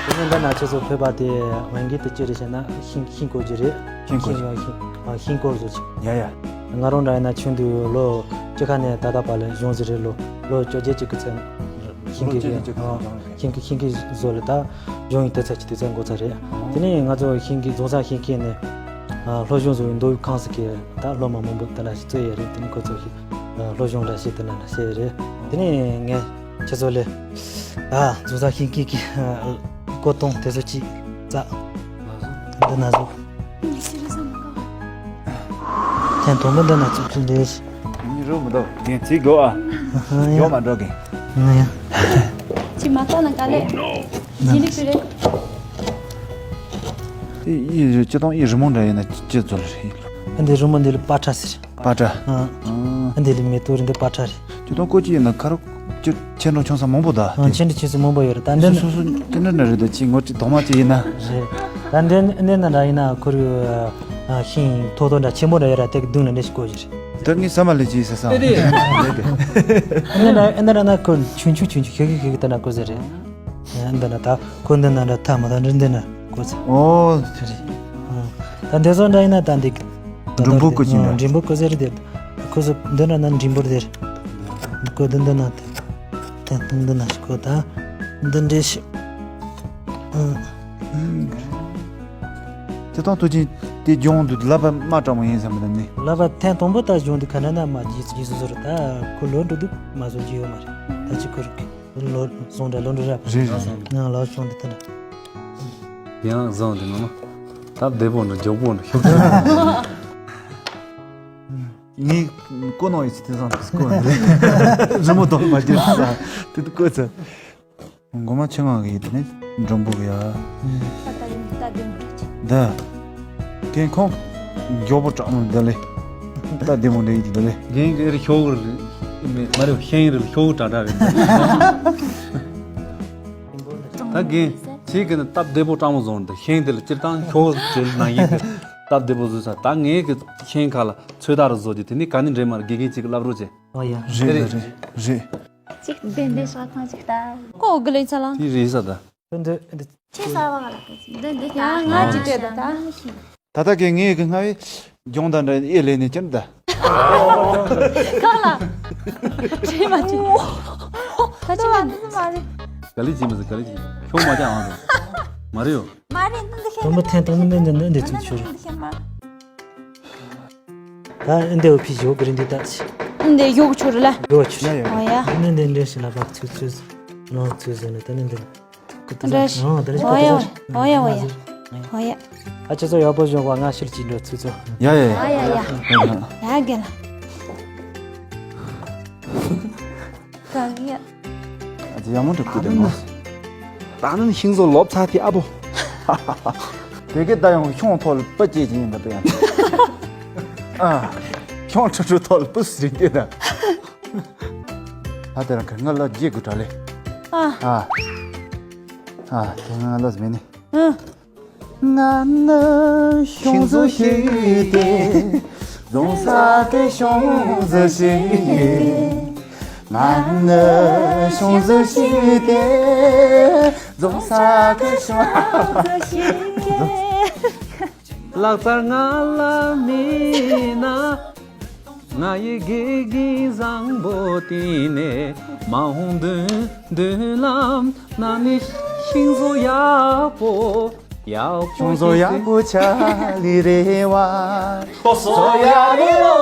ཞུ། དེ་ནས་འདི་ན་ཁྱེད་ཚོ་ཕེབས་པ་དེ་འོས་འགན་དེ་ཅི་རེད་ཟེར་ན། ཤིང་ཤིང་བརྐོ་རྒྱུ་རེད། ཤིང་བརྐོ་རྒྱུ། ཤིང་ཤིང་བརྐོ་བཟོ་རྒྱུ། ཡ་ཡ། ང་རང་འདྲ་ཡིན་ན་ཆུང་དུས་ལོ་བཅུ་ཁ་ནས་ད་ལྟ་བར་ལ་གཞུང་ཟེར་རེད། ལོ་ལོ་བཅོ་བརྒྱད་ཅིག་གི་ཚད། ཤིང་གི་ལོ་བཅོ་བརྒྱད་ཅིག་གི་ཨ། ཤིང་གི་ཤིང་གི་བཟོ་ལ་ད་གཞུང་ཡིན་དུས་ཚོད་ཀྱི་དུས་ཚོད་འགོར་ཚར་རེད། དེ་ནས་ང་ཚོ་ཤིང་གི་རྫོང་སར་ཤིང་བརྐོས་ནས། ཨ། སློབ་སྦྱོང་བཟོ་བའི་མདོ་དབུས་ཁམས་གསུམ་གྱི་ད་སློབ་མ་མང་པོ་དེ་ན་ཞིག་བཙལ་ཡོད་རེད། དེ་ནས་ཁོ་ཚོ་ཞིག་ཨ། སློབ་སྦྱོང་འདྲ་བྱས་དེ་ན་བྱས་ཡོད་རེད། དེ་ནས་ངས་ཁྱེད་ཚོ་ལ། ཨ། རྫོང་སར་ཤིང་བརྐོ་གི་ཨ། བརྐོ་སྟངས་དེ་ཚོ་ཅིག་བཙལ། འདི་ན་བཟོ། ཐེངས་དང་པོ་འདི་ན་བཙུགས་ཚུལ་འདི། མི་རུ་མི་འདུག་རྒན་ཚིག་དགོས་ཨ། ཡོང་མ་འགྲོ་རྒན། ང་ཡང་། ཅི་མ་ལྟ་ན་དཀའ་ལས། ཇི་ལི་ཁུ་རེད། ཨི་ཨི་སྤྱི་བཏང་ཨི་རི་མོ་འདྲ་ཡིན་ན་ཅི་ཚོད་རེད། ཨ་འདི་རི་མོ་འདི་ལ་པ་ཏྲ་ཟེར། པ་ཏྲ། ཨ། ཨ་འདི་ལ་མེ་ཏོག་རེད། འདི་པ་ཏྲ་རེད། སྤྱི་བཏང་བརྐོ་རྒྱུ་ཡིན་ན་ཁ་རོག་ཅི་ཆེ་འབྲིང་ཆུང་ས་མང་པོ་ད། ཨ་ཆེ་འབྲིང་ཆུང་ས་མང་པོ་ཡོད་རེད། ད་འདི་སོ་སོ་སོ་ཅི་འདྲ་འདྲ་རེད། ད་ཅི་ངོ་ཅི་རྡོག་མ་ཅི་ཡིན་ན། རེད། ད་འདི་འདི་ན་འདྲ་ཡིན་ན་ཁོ་རུ་ཤིང་ཐོག་ཐོག་འདྲ་ཆེན་པོ་འདྲ་ཡོད་ར། དེ་གི་མདུན་ལ་འདྲ་ཞིག་བརྐོ་རྒྱུ་རེད། ད་ངས་ས་མ་ལས་ཅི་ཟེར་ས། དེ་རེད། ཨ་ནི་ན་ཨ་ནི་ར་ན་ཁོ་ཆུང་ཆུང་ཆུང་ཆུང་ཤིག་ཤིག་ཤིག་ད་ན་བརྐོ་ཟེར་རེད། ཨ་འདི་ན་ད་ཁོ་འདི་ན་འདྲ་ཐ་མ་ད་འདི་འདི་ན་བརྐོ་ཟེར། ཨོ། དེ་རེད། ཨ་ད་འདི་ཚོ་འདྲ་ཡིན་ན་ད་འདི་འགྲེང་བུ་བརྐོ་རྒྱུ་འདྲ། འགྲེང་བུ་བརྐོ་ཟེར་རེད། དེ་ཁོ་ཚོ་འདི་འདྲ་ན་འགྲེང་བུ་དེ་རེད། བརྐོ་འདི་འདི་ན་དེ་དེ་འདི་ན་ཞིག་བརྐོ་ད་འདི་འདྲ་ཞིག་ཨ། དེ་དང་དུ་ཅིང་དེ་ལྗོངས་དུ་ལབ་པ་མ་དྲང་མོ་ཡིན་བསམ་པ་དང་ནི། ལབ་པ་ཐེངས་དང་པོ་ད་ལྗོངས་དུ་ག་ན་ན་མ་རྗེས་རྗེས་སུ་ཟོར་ད་ཁོ་ལོ་འགྲོ་དུས་མ་བཟོ་རྒྱུ་ཡོད་མ་རེད། ད་ཅི་ཁོ་རུ་ལོ་བཟང་འདྲ་ལོ་འགྲོ་ར་པ་རེད་རེད། ང་ལོ་བཟང་འདི་ལྟ་འདྲ། ཡང་བཟང་འདི་ངོ་མ་སྟབས་བདེ་པོ་འདྲ་མགྱོགས་པོ་འདྲ་ཤོག་ངས་བརྐོ་གནང་ཡོད་ཚེ་དེང་སང་དུ་བརྐོ་ནི་རེད། རི་མོ་དང་མ་བརྒྱབ་ས་དེ་དུ་བརྐོ་ཚར། མགོ་མ་ཆེ་ང་གི་དེ་ནས་འགྲོན་པོ་གི་ཡ། ད་ལྟ་ཡིན་ད་ལྟ་ཡིན་འགྲོ་ཆེ། ད། ཀན་ཁོང་། མགྱོགས་པོ་དྲག་མོ་འདི་ལས། ད་བདེ་མོ་འདི་ཡིན་འདི་ལས། རྒན་གྱི་ཨེ་རི་ཤོག་གུ་རེད། མ་རེད་ཤེང་རེད་ཤོག་གུ་དྲག་དྲག་རེད། ད་རྒན་ཁྱེད་ཀྱི་ནི་སྟབས་བདེ་པོ་དྲག་མོ་བཟོ་འདི་ཤེང་དེ་ལ་སྤྱིར་བཏང་ཤོག་གུ་བྲིས་ནང་བཞིན་དེ་སྟབས་བདེ་པོ་བཟོས་ས། ད་ངས་གི་ཤེང་ཁ་ལ་ཚོད་ལྟ་རུ་བཟོ་རྒྱུ་དེ་ནི་ག་ནི་འདྲེ་མ་རེད། དགེ་རྒན་གཅིག་གི་བསླབ་རོགས་བྱེད། ཨོ་ཡ། རེད་རེད་རེད། གཅིག་འདི་འདི་ཤ་ཐང་གཅིག་ད། ཀོ་གི་ལེ་ཚ་ལ། དེ་རེད་ས་ད། འདི་འདི། ཆེ་ས་བ་ལ་འདི་འདི་ད། ཡང་ང་གཅིག་བྲལ་ད་ད། ད་ལྟ་གི་ངའི་གི་སྔ་བའི་ལྗོངས་དང་འདྲ་ཨེ་ལས་ནས་ཀྱང་ད། གང་ལ། བྲིས་མ་བྲིས། ད་ཅི་མ་འདི་མ་རེད། ག་ལེ་བྱེད་མི་ཟེར། ག་ལེ་བྱེད། ཁྱོད་མ་ཅང་ཨང་དང་། མ་རེད་ཡོ། མ་རེད། འདི་འདི་ཤེས་དུམ་བུ་ཐེན་དང་ནི་འདི་འདི་འདི་ཚུགས་ཆུ། འདི་ཤེས་མ། ད་འདི་འོ་ཕི་ཞོ་གི་རིན་འདི་ད་ཆི། འདི་ཡོག་ཆུ་རེད་ལ། ཡོག་ཆུ། ཡ་ཡ། ཨོ་ཡ། ནི་འདི་འདི་ཤི་ལ་བག་ཚུགས་ཚུགས། ནོར་ཚུགས་ཟེར་ནི་ད་ནི་འདི། འདྲ་ཞིག་ཨོ་ད་ནི་ཨོ་ཡ་ཨོ་ཡ་ཨོ་ཡ་ཨོ་ཡ། ཨ་ཁྱེད་ཚོ་ཡག་པོ་བཞུགས་པ། ང་ཕྱིར་ཅིག་འགྲོ་ཚུགས་ཚུགས། ཡ་ཡ་ཡ། ཨ་ཡ་ཡ། ཡ་རྒན་ལགས། ག་གི་ཡ། ཨ་ཅེ་ཡག་མོ་འགྲུབ་ཀྱི་འདུག་མོ། ད་ནི་ཤིང་བཟོ་ལོབ་ཚ་དེ་ཨ་བོ། དེ་གི་ད་ཡང་ཤོང་ཐོག་ལ་སྤུ་སྐྱེས་ཀྱི་ཡིན་ད་པ་ཡང་། ཨ། ཤོང་ཁྲུ་ཁྲུ་ཐོག་ལ་སྤུ་སྲིང་དེ་ད། ད་དེ་རང་གི་ང་ལ་རྗེས་དགོས་དྲ་ལེ། ཨ། ཨ། ཨ་དེ་ང་ལ་མེད་ནི། ཨ། ང་ནི་ཤོང་བཟོ་ཞིག་སྟེ། རྫོང་ས་གི་ཤོང་བཟོ་ཞིག་ང་ནི་ཤོང་བཟོ་ཞིག་སྟེ། རྫོང་ས་གི་ཤོང་བཟོ་ཞིག་ལག་རྩལ་ང་ལ་མེད་ན། ང་ཡི་དགེ་རྒན་བཟང་པོ་དེ་ནས་མ་འོངས་མདུན་མདུན་ལམ་ན་ནི་ཤིང་བཟོ་ཡག་པོ་ཡག་པོ་ཤིང་བཟོ་ཡག་པོ་ཆ་ལི་རེ་བ། ཤིང་བཟོ་ཡག་པོ་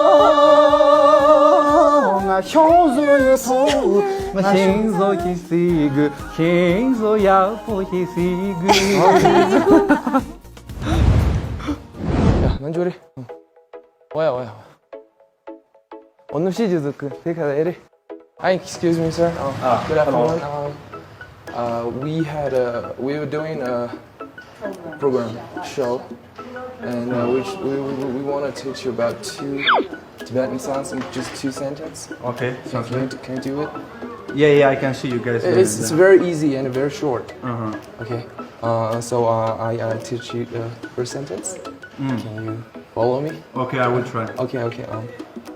ང་ཤིང་བཟོ་ཡོད་ཐོག་ང་ཤིང་བཟོ་ཞིག་སྲིད་དགོས། ཤིང་བཟོ་ཡག་པོ་ཞིག་སྲིད་དགོས། ཡ་ང་འཇོ་རེ། ཨོ་ཡ་ཨོ་ཡ། ཨོ་ནུ་ཤི་ཇི་ཟུ་ཀུ་དེ་ཁ་ཨེ་རེ། Hi, excuse me, sir. Uh, Ah, good hello. Afternoon. Um, uh, we had a, we were doing a program show, and uh, we, sh- we, we, we want to teach you about two Tibetan songs in just two sentences. Okay, sounds Can you, good. Can you do it? Yeah, yeah, I can see you guys doing It's, it's that. Very easy and very short. Uh-huh. Okay. Uh, so uh, I, I teach you the first sentence. Mm. Can you follow me? Okay, I will try. Okay, okay. Um,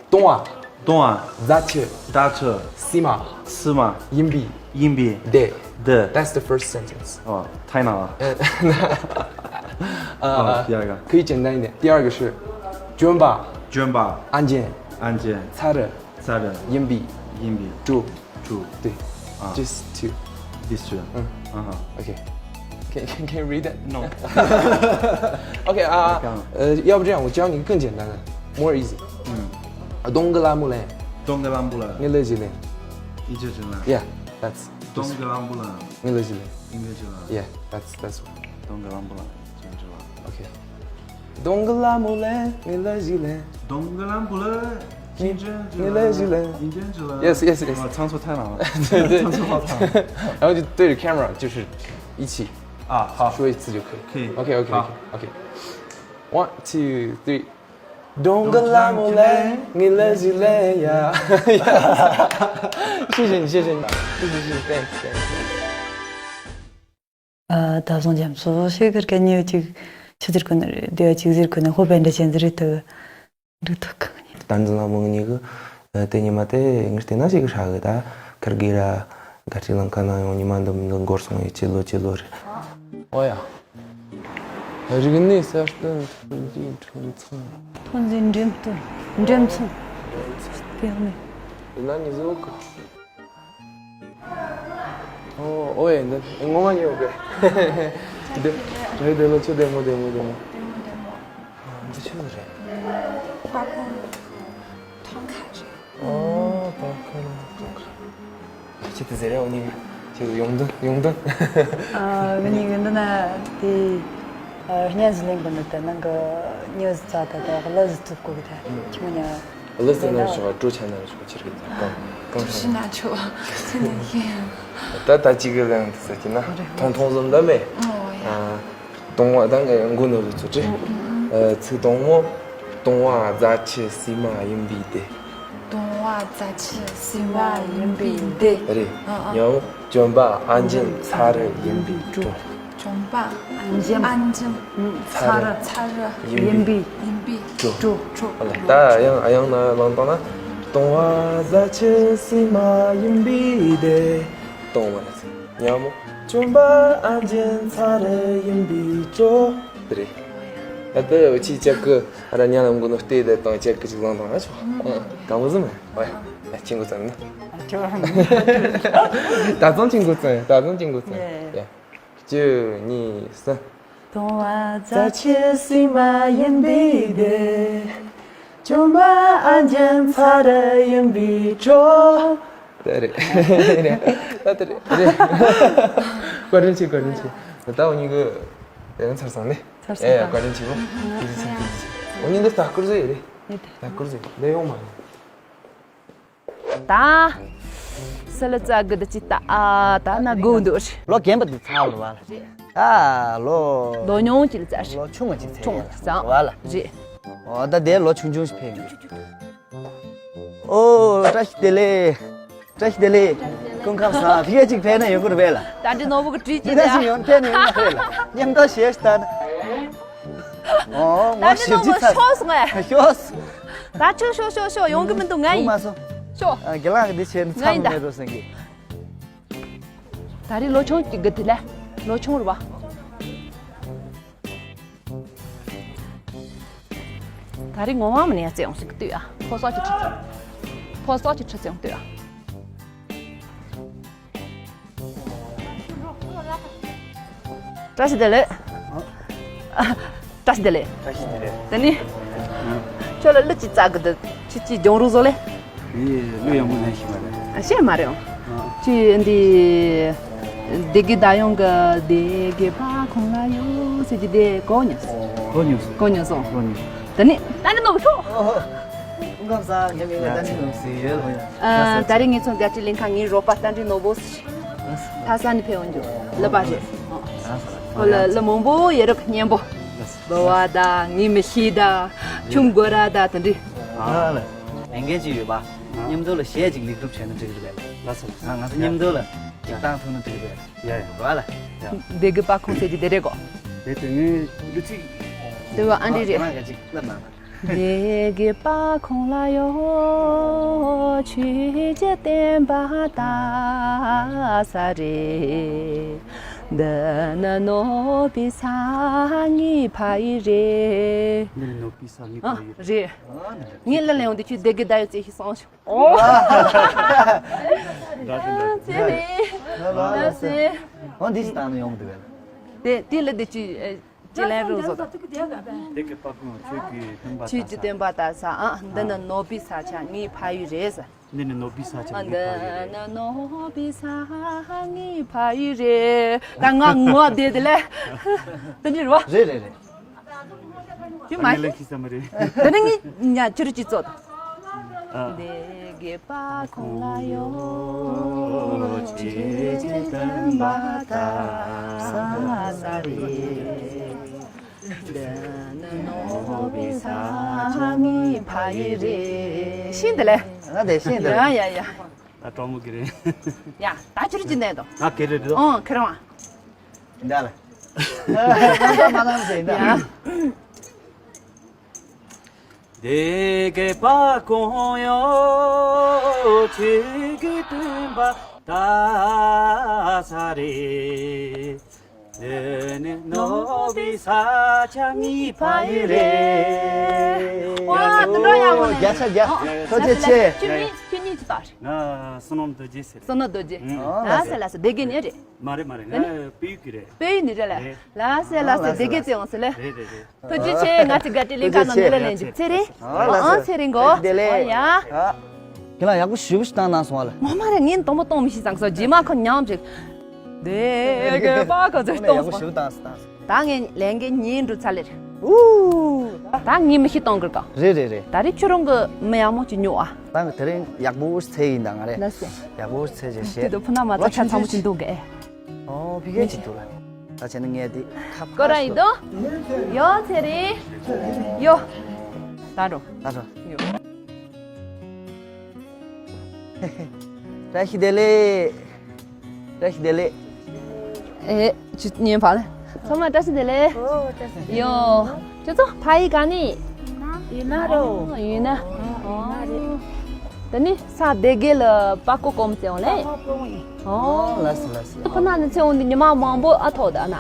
东啊， 东啊， རྫ་ཆུ། 大车， སྲིན་མ། 司马， ཡིན་པའི། 硬币， དེ། 对。 That's the first sentence. 哦，太难了。 呃，好，第二个。 可以简单一点。第二个是 ལྗོན་པ། 卷吧， ཨ་འཇེན། 按键， ཚ་རུ། 擦着， ཡིན་པའི། 硬币， གྲོ། 住。 对。 啊。 Just two. This two. 嗯。 啊哈。 Okay. Can, can, can you read it? No. Okay, uh, I can't. 呃，要不这样，我教你更简单的，more easy. 嗯。 གདོང་གི་ལ་མོ་ལེན། 东格拉布拉， ངའི་ལས་ཀྱི་ལེན། 一直直拉。 Yeah, that's 东格拉布拉， ངའི་ལས་ཀྱི་ལེན། 音乐之拉。 Yeah, that's, that's one. 东格拉布拉， Okay. གདོང་གི་ལ་མོ་ལེན། ངའི་ལས་ཀྱི་ལེན། 东格拉布拉， ངའི་ངའི་ལས་ཀྱི་ལེན། 音乐之拉。 Yes, yes, yes. 哇，唱错太难了。 对，对。 唱错好唱。 然后就对着 camera，就是一起 啊，好。 说一次就可以。 可以。 OK，OK，OK，好。 OK。 One, two, three. གདོང་གི་ལ་མོ་ལེན། ངའི་ལས་ཀྱི་ལེན་ཡ། 谢谢你，谢谢你，谢谢，谢谢，thanks, thanks. ཨ། ད་བཟང་རྒྱ་མཚོ་ཞིག་གི་སྐད་ཉེ་ཅིག་ཆི་ཟེར་གོ་ནི་རེད། དེ་ཅིག་ཟེར་གོ་ནི་ཧོ་བན་འདྲ་ཅན་ཟེར་རེད་དུ། འགྲིག་ཐུབ་གི་ནི། བསྟན་འཛིན་ལྷ་མོ་ངེད་གཉིས་ཀྱི་དེ་ཉི་མ་དེ་ངས་བལྟས་ན་ཞིག་ཧྲ་གི། ད་ཁིར་གི་ར་དགའ་སྤྲོའི་ལང་ཀ་ན་ཡང་ཉི་མ་འདི་འདི་འགོར་སོང་ཡོད། ཅི་ལོ་ཅི་ལོ་རེད། ཨོ་ཡ། རིག་གནས་གསར་གཏོད་ཐོན་རྫས་ཁྲོམ་ཚང་། ཐོན་རྫས་འགྲེམས་སྟོན། འགྲེམས་ཚོགས། དེ་ནི། དེ་ན་ནི་བཟོ་གི། ཨོ། ཨོ་ཡ། འདི་ངོ་མ་ཉོ་གི། འདི་རེད། དེ་ལོ་ཆུ་བདེ་མོ་བདེ་མོ་བདེ་མོ། འདི་ཆུ་རེད། པ་ཀོང་ཐང་ཁ་རེད། ཨོ། པ་ཀོང་ཐང་ཁ། ཁྱེད་དེ་ཟེར་རེད། འོ་ནི་ཁྱེད་ཡོང་དོན་ཡོང་དོན། ཨ། ང་གཉིས་ཀྱི་འདི་ན་དེ་ཨ་བརྙན་ཟིག་ལེན་གི་འདུག་དེ་ནང་གི་མྱི་ཟིག་ཙག་ད་དེ་གླུ་ཟིག་ཐུབ་གོ་གི། དེ་ཁྱི་མོ་ཉ་གླུ་ཟིག་ན་ཞོག་ག་གྲོ་ཆ་ན་ཞོག་ཕྱིར་གི། ད་གང་གང་ཆ་ན་ཆོ་ཚེ་ནས་ཤེས། ད་ད་ཅིག་གི་ལན་དེ་ཟེར་གྱི་ན་ཐོང་ཐོང་ཟོམ་ད་མེད། ཨོ་ཡ། ཨ། གདོང་བ་དང་མགོ་ནོར་བུ་ཚོ་བྲིས། ཨ། ཚིག་དང་པོ། གདོང་བ་རྫ་ཆུ་སྲིན་མ་ཡིན་པའི་དེ། གདོང་བ་རྫ་ཆུ་སྲིན་མ་ཡིན་པའི་དེ། རེད། ཨ་ཨ། ཡང་ལྗོན་པ་ཨ་འཇམ་ཚ་རུ་ཡིན་པའི་གྲོ། ལྗོན་པ་ཨ་འཇམ་ཨ་འཇམ་ཚ་རུ་ཚ་རུ་ཡིན་པའི་ཡིན་པའི་གྲོ། གྲོ། ཨ་ལ། ད་ཡང་ཨ་ཡང་ན་ལང་བཏང་ན། གདོང་བ་རྫ་ཆུ་སྲིན་མ་ཡིན་པའི་དེ། གདོང་བ་རྫ་ཆུ། ཉ་མོ། ལྗོན་པ་ཨ་འཇམ་ཚ་རུ་ཡིན་པའི་གྲོ། དེ་རེད། ད་ལྟ་འུ་ཆི་ཅག་གི་ཨ་ར་ཉ་ལམ་གི་ནོ་ལྟོས་དེ་དང་ཅག་གི་ཅིག་བཟང་དང་ཨ་ཆོ། ཨ། གང་བཟང་མེད། ཨ་ཡ། ཡ། ཆིང་གུ་ཙམ་ནི། ཨ་ཁྱོད་རང་། ད་ཙམ་ཆིང་གུ་ཙམ། ད་ཙམ་ཆིང་གུ་ཙམ། ཡེ། ཡ། བཅུ་གཉིས་སུ། དུང་བ་རྩ་ཆེ་སྲིད་མ་ཡིན་པའི་དེ། ཅོམ་པ་ཨ་འཇམ་ཚ་ར་ཡིན་པའི་གྲོགས། དེ་རེད། ད་དེ་རེད། རེད། བཀའ་དྲིན་ཆེ། བཀའ་དྲིན་ཆེ། ད་འུ་གཉིས་ཀྱི་དེ་ཚར་སོང་ནི། ཚར་སོང་། ཨེ་ཡ། བཀའ་དྲིན་ཆེ་བོ། དེ་ཚར་སོང་། འུ་གཉིས་འདི་ལྟ་སྐུར་བཟོ་ཡོད་རེད། ད་སྐུར་བཟོ་ཡོད། འདི་ཡོང་མ་ཡོང་། ད། སི་ལི་ཙ་གི་འདི་ཅི་ལྟ། ཨ། ད་ན་དགོས་འདུག་ལོ་རྒན་པ་འདི་ཚ་བ་ལ། ཨ། ལོ། ལོ་ཉུང་ཅིག་ལ་ཙ། ལོ་ཆུང་བ་ཅིག་ཚ་ཆུང་ཙང་བ་ལ། རེད། འོ་ད་དེ་ལོ་ཆུང་ཆུང་ཞིག་ཕེབས་ཡོད། ཨོ། བཀྲ་ཤིས་བདེ་ལེགས། བཀྲ་ཤིས་བདེ་ལེགས། སྐུ་ཁམས་བཟང་། ཕི་ཡ་ཅིག་ཕེབས་ན་ཡོང་གི་རེད་པས་ལ། ད་འདི་ནོར་བུ་གི་བྲིས་ཀྱི་འདི་ན་ཅིག་ཡོང་ཕེབས་ན་ཡོང་ན་རེད་ལ། མཉམ་དུ་ཞེས་ལྟ་ན། ཨོ། ད་ངོ་འདི་ཞིབ་ནོར་ཅིག་བུ་ཚ། ཤོག་སོང་ངས། ཤོག་སོང་། ད་ཁྱོད་ཤོག་ཤོག་ཤོག་ཡོང་གི་མི་འདུག་ང་ཡིན། མ་སོང་། ཤོག་ཨ། དགེ་ལགས་ཀྱི་འདི་བྱས་ན་ང་ཡིན་ཚང་ད། མེད་འགྲོ་སེང་གི། ད་རེས་ལོ་ཆུང་གི་གི་དེ་ལས་ལོ་ཆུང་རུ་བ། ད་རེས་ངོ་མ་མ་ནས་ཡ་བཙལ་ཡོང་ཟིག་ལྟོས་ཨ། ཕོ་སོགས་ཀྱི་ཁྲི་ཕོ་སོགས་ཀྱི་ཁྲི་བཙལ་ཡོང་ལྟོས་ཨ། བཀྲ་ཤིས་བདེ་ལེགས། ཨ། བཀྲ་ཤིས་བདེ་ལེགས། བཀྲ་ཤིས་བདེ་ལེགས། དེ་ནི། ཨ། ཁྱོད་ལ་གླུ་ཅིག་བཙལ་གི་འདུག་ཁྱོད་ཀྱིས་སྦྱོང་རོགས་བཟོ་ལེ། ཡེ། གླུ་ཡག་པོ་ལེན་ཤེས་པ་རེད། ཨ། ཤེས་མ་རེད། ཨ། ཁྱོད་འདི། སྡེ་དགེ་བདག་ཡོན་གི་སྡེ་དགེ་པ་ཁོང་ལ་ཡོད་ཟེར་གྱི་དེ་གོ་མྱོང་སོང་། གོ་མྱོང་སོང་། གོ་མྱོང་སོང་། གོ་མྱོང་། དེ་ནི་ད་ནི་ནོར་བུ་ཤོག་ཨོ། སྐུ་ཁམས་བཟང་། ངའི་མིང་ལ་བསྟན་འཛིན་ནོར་བུ་ཟེར་ཡོད། ཨ། ད་རེས་ངེད་ཚོ་རྒྱལ་སྤྱིའི་གླིང་ཁ་ངའི་རོགས་པ་བསྟན་འཛིན་ནོར་བུ་ཟེར། ལྷ་ས་ནས་ཕེབས་ཡོང་རྒྱུ་ལབ་པ་རེད། ཁོ་ལ་གླུ་མང་པོ་ཡོད་རབས་སྙན་པོ། འབུལ་བ་དང་ངའི་མི་ཤེས་དང་ཆུང་སྒོ་ར་དང་དེ་འདྲའི། ཨ། ལས་འགན་ཅིག་ཡོད་པ། མཉམ་དུ་ལ་གཞས་ཅིག་ལེགས་གྲུབ་བྱས་ན་འགྲིག་གི་རེད་པས། ལགས་སོ། ང་ང་ཚོ་མཉམ་དུ་ལ་ཅིག་བཏང་ཐུབ་ན་འགྲིག་གི་རེད། ཡ་ཡ། ར་ལ། ཡ། སྡེ་དགེ་པ་ཁོང་ཟེར་གྱི་དེ་རེད་གོ། དེ་དེ་ངའི་གླུ་ཚིག་དེ་བ་ཨ་འདྲི་རེད། ང་ག་ཅིག་ལབ་ན། སྡེ་དགེ་པ་ཁོང་ལ་ཡོད་ཆོས་ཀྱི་བསྟན་པ་དར་ས་རེད། འདི་ནི་ནོར་བུའི་ས་ངའི་ཕ་ཡུལ་རེད། འདི་ནི་ནོར་བུའི་ས་ངའི་ཨ་ཕ་ཡུལ་རེད། རེད། ངས་གླུ་ལེན་ཡོང་དུས་ཁྱོད་སྡེ་དགེ་བདག་ཡོད་ཅེས་ཤིག་གསུངས་བྱུང་། ཨོ། འདྲ་ཞིག་འདྲ་ཞིག་ཚེ་རིང་། ལགས་སེ། འོ་འདི་ཞིག་བཏང་ན་ཡོང་གི་འདུག་གས། དེ་དེ་ལ་དེ་ཅི་ཅི་ལན་རུ་བཟོ། དེ་གི་པ་ཁོང་ཆོས་ཀྱི་སྟོན་པ་ཆོས་ཀྱི་སྟོན་པ་དར་ས། ཨ། འདི་ནི་ནོར་བུའི་ས་ཆ་ངའི་ཕ་ཡུལ་རེད་ཟེར། འདི་ནི་ནོར་བུའི་ས་ཆ་ངའི་ཕ་ཡུལ་རེད། འདི་ནི་ནོར་བུའི་ས་ངའི་ཕ་ཡུལ་རེད། ད་ང་ངོ་བདེ་དེ་ལས། དེ་འདྲ་རེད་བ། རེད་རེད་རེད། ཁྱོད་མ་ཤེས། ལེགས་ཤེས་ཙམ་རེད། དེ་ནི་ངས་ཉ་ཁྱོད་ཀྱིས་ཙོད། ཨ། སྡེ་དགེ་པ་ཁོང་ལ་ཡོད་ཆོས་ཀྱི་སྟོན་པ་དར་ས་རེད། འདི་ནི་ནོར་བུའི་ས་ངའི་ཕ་ཡུལ་རེད། ཤེས་འདི་ལས། ང་དེ་ཤེས་འདི་ལས། ཡ་ཡ་ཡ། ད་གྲོགས་མོ་གི་རེད། ཡ། ད་ཁྱོད་ཀྱིས་གནས་དང་། ང་གི་རེད་དོ། ཨོ། ཁྱོད་རང་། འདི་ལ། ང་ཚོ་མ་གཏོང་ཟེར་འདི། ཡ། སྡེ་དགེ་པ་ཁོང་ཡོད་ཆོས་ཀྱི་སྟོན་པ་དར་ས་རེད། འདི་ནི་ནོར་བུའི་ས་ཆ་ངའི་ཕ་ཡུལ་རེད། ཝ། འདི་འདྲ་ཡག་པོ་ནས། བརྒྱ་ཆ་བརྒྱ། ཨོ། ཐུགས་རྗེ་ཆེ། ཁྱོད་མིང་ཁྱོད་མིང་ཅི་ལྟ་རེད། ང་བསོད་ནམས་རྡོ་རྗེ་ཟེར། བསོད་ནམས་རྡོ་རྗེ། ཨོ། ལགས་སེ་ལགས་སེ། སྡེ་དགེ་ནས་རེད། མ་རེད་མ་རེད། ང་དཔལ་ཡུལ་གི་རེད། དཔལ་ཡུལ་ནས་རེད་ལ། རེད། ལགས་སེ་ལགས་སེ། ཨ། སྡེ་དགེ་བཙལ་ཡོང་ཟེར་ལེ། རེད་རེད་རེད། ཐུགས་རྗེ་ཆེ། ང་ཚོའི་དགའ་སྤྲོའི་གླིང་ཁ་ནང་འདི་ལ་ལེན་རྒྱུ་ཚེ་རིང་། ཨ། ལགས་སོ། ཨ། ཚེ་རིང་གོ། བདེ་ལེགས། ཨ་ཡ། ཨ། ཁྱེད་ལ་ཡག་པོ་ཞེ་པོ་ཞིག་བཏང་གནང་སོང་བ་ལ། ངོ་མ་རེད། ངས་དང་པོ་གཏོང་མི་ཤེས་ཙང་སོ། རྗེས་མ་ཁོ་ཉམས་ཅིག་དེ་གི་པ་ཁོ་ཚོས་གཏོང་སོང་། ཡག་པོ་ཞེ་པོ་བཏང་སོང་། ད་ངས་ལས་འགན་གཉིས་འགྲུབ་ཚར་ལེ་རེད། ཨུ། ད་ངས་མི་ཤེས་གཏོང་དགོས་ག། རེད་རེད་རེད། ད་རེས་ཁྱོད་རང་གི་མི་ཡག་མོ་ཅིག་ཉོ་ཨ། ད་ངས་དེ་རིང་ཡག་པོ་ཚེ་ཡིན་ད་ང་རེད། ལགས་སེ། ཡག་པོ་ཚེ་ཅིག་བཤད། དེ་དུ་ཕུ་ན་མ་ཚ་ཆ་ཚང་མོ་ཅིག་འདུག་གས། ཨོ། ཕི་གེ་ཅི་ཐུག་ལ། ད་བྱས་ན་ངས་འདི་ཁ་ཕར་ཀོ་ར་ཡི་ཤོག་དོ། ཡོ་ཚེ་རིང་། ཡོ། ད་འགྲོ། ད་འགྲོ། ཡོ། བཀྲ་ཤིས་བདེ་ལེགས། བཀྲ་ཤིས་བདེ་ལེགས། ཨེ། ཅི་ཉན་ཕ་ལེ། ཚང་མ་བཀྲ་ཤིས་བདེ་ལེགས། ཨོ། བཀྲ་ཤིས་བདེ་ལེགས། ཡོ། ཁྱོད་ཚོ་ཕ་ཡུལ་ག་ནས། ཡུན་ནན་རོ། ཡུན་ནན། ཨོ། ད་ནི་ས་སྡེ་དགེ་ལ་པ་ཀོ་སྐོམ་ཙེ་འོང་ལེ། ཨོ། ལགས་སོ་ལགས་སོ། ཁོ་ན་ནི་ཚེ་འོང་དུ་ཉི་མ་མང་པོ་ཨ་ཐོག་ད་ན།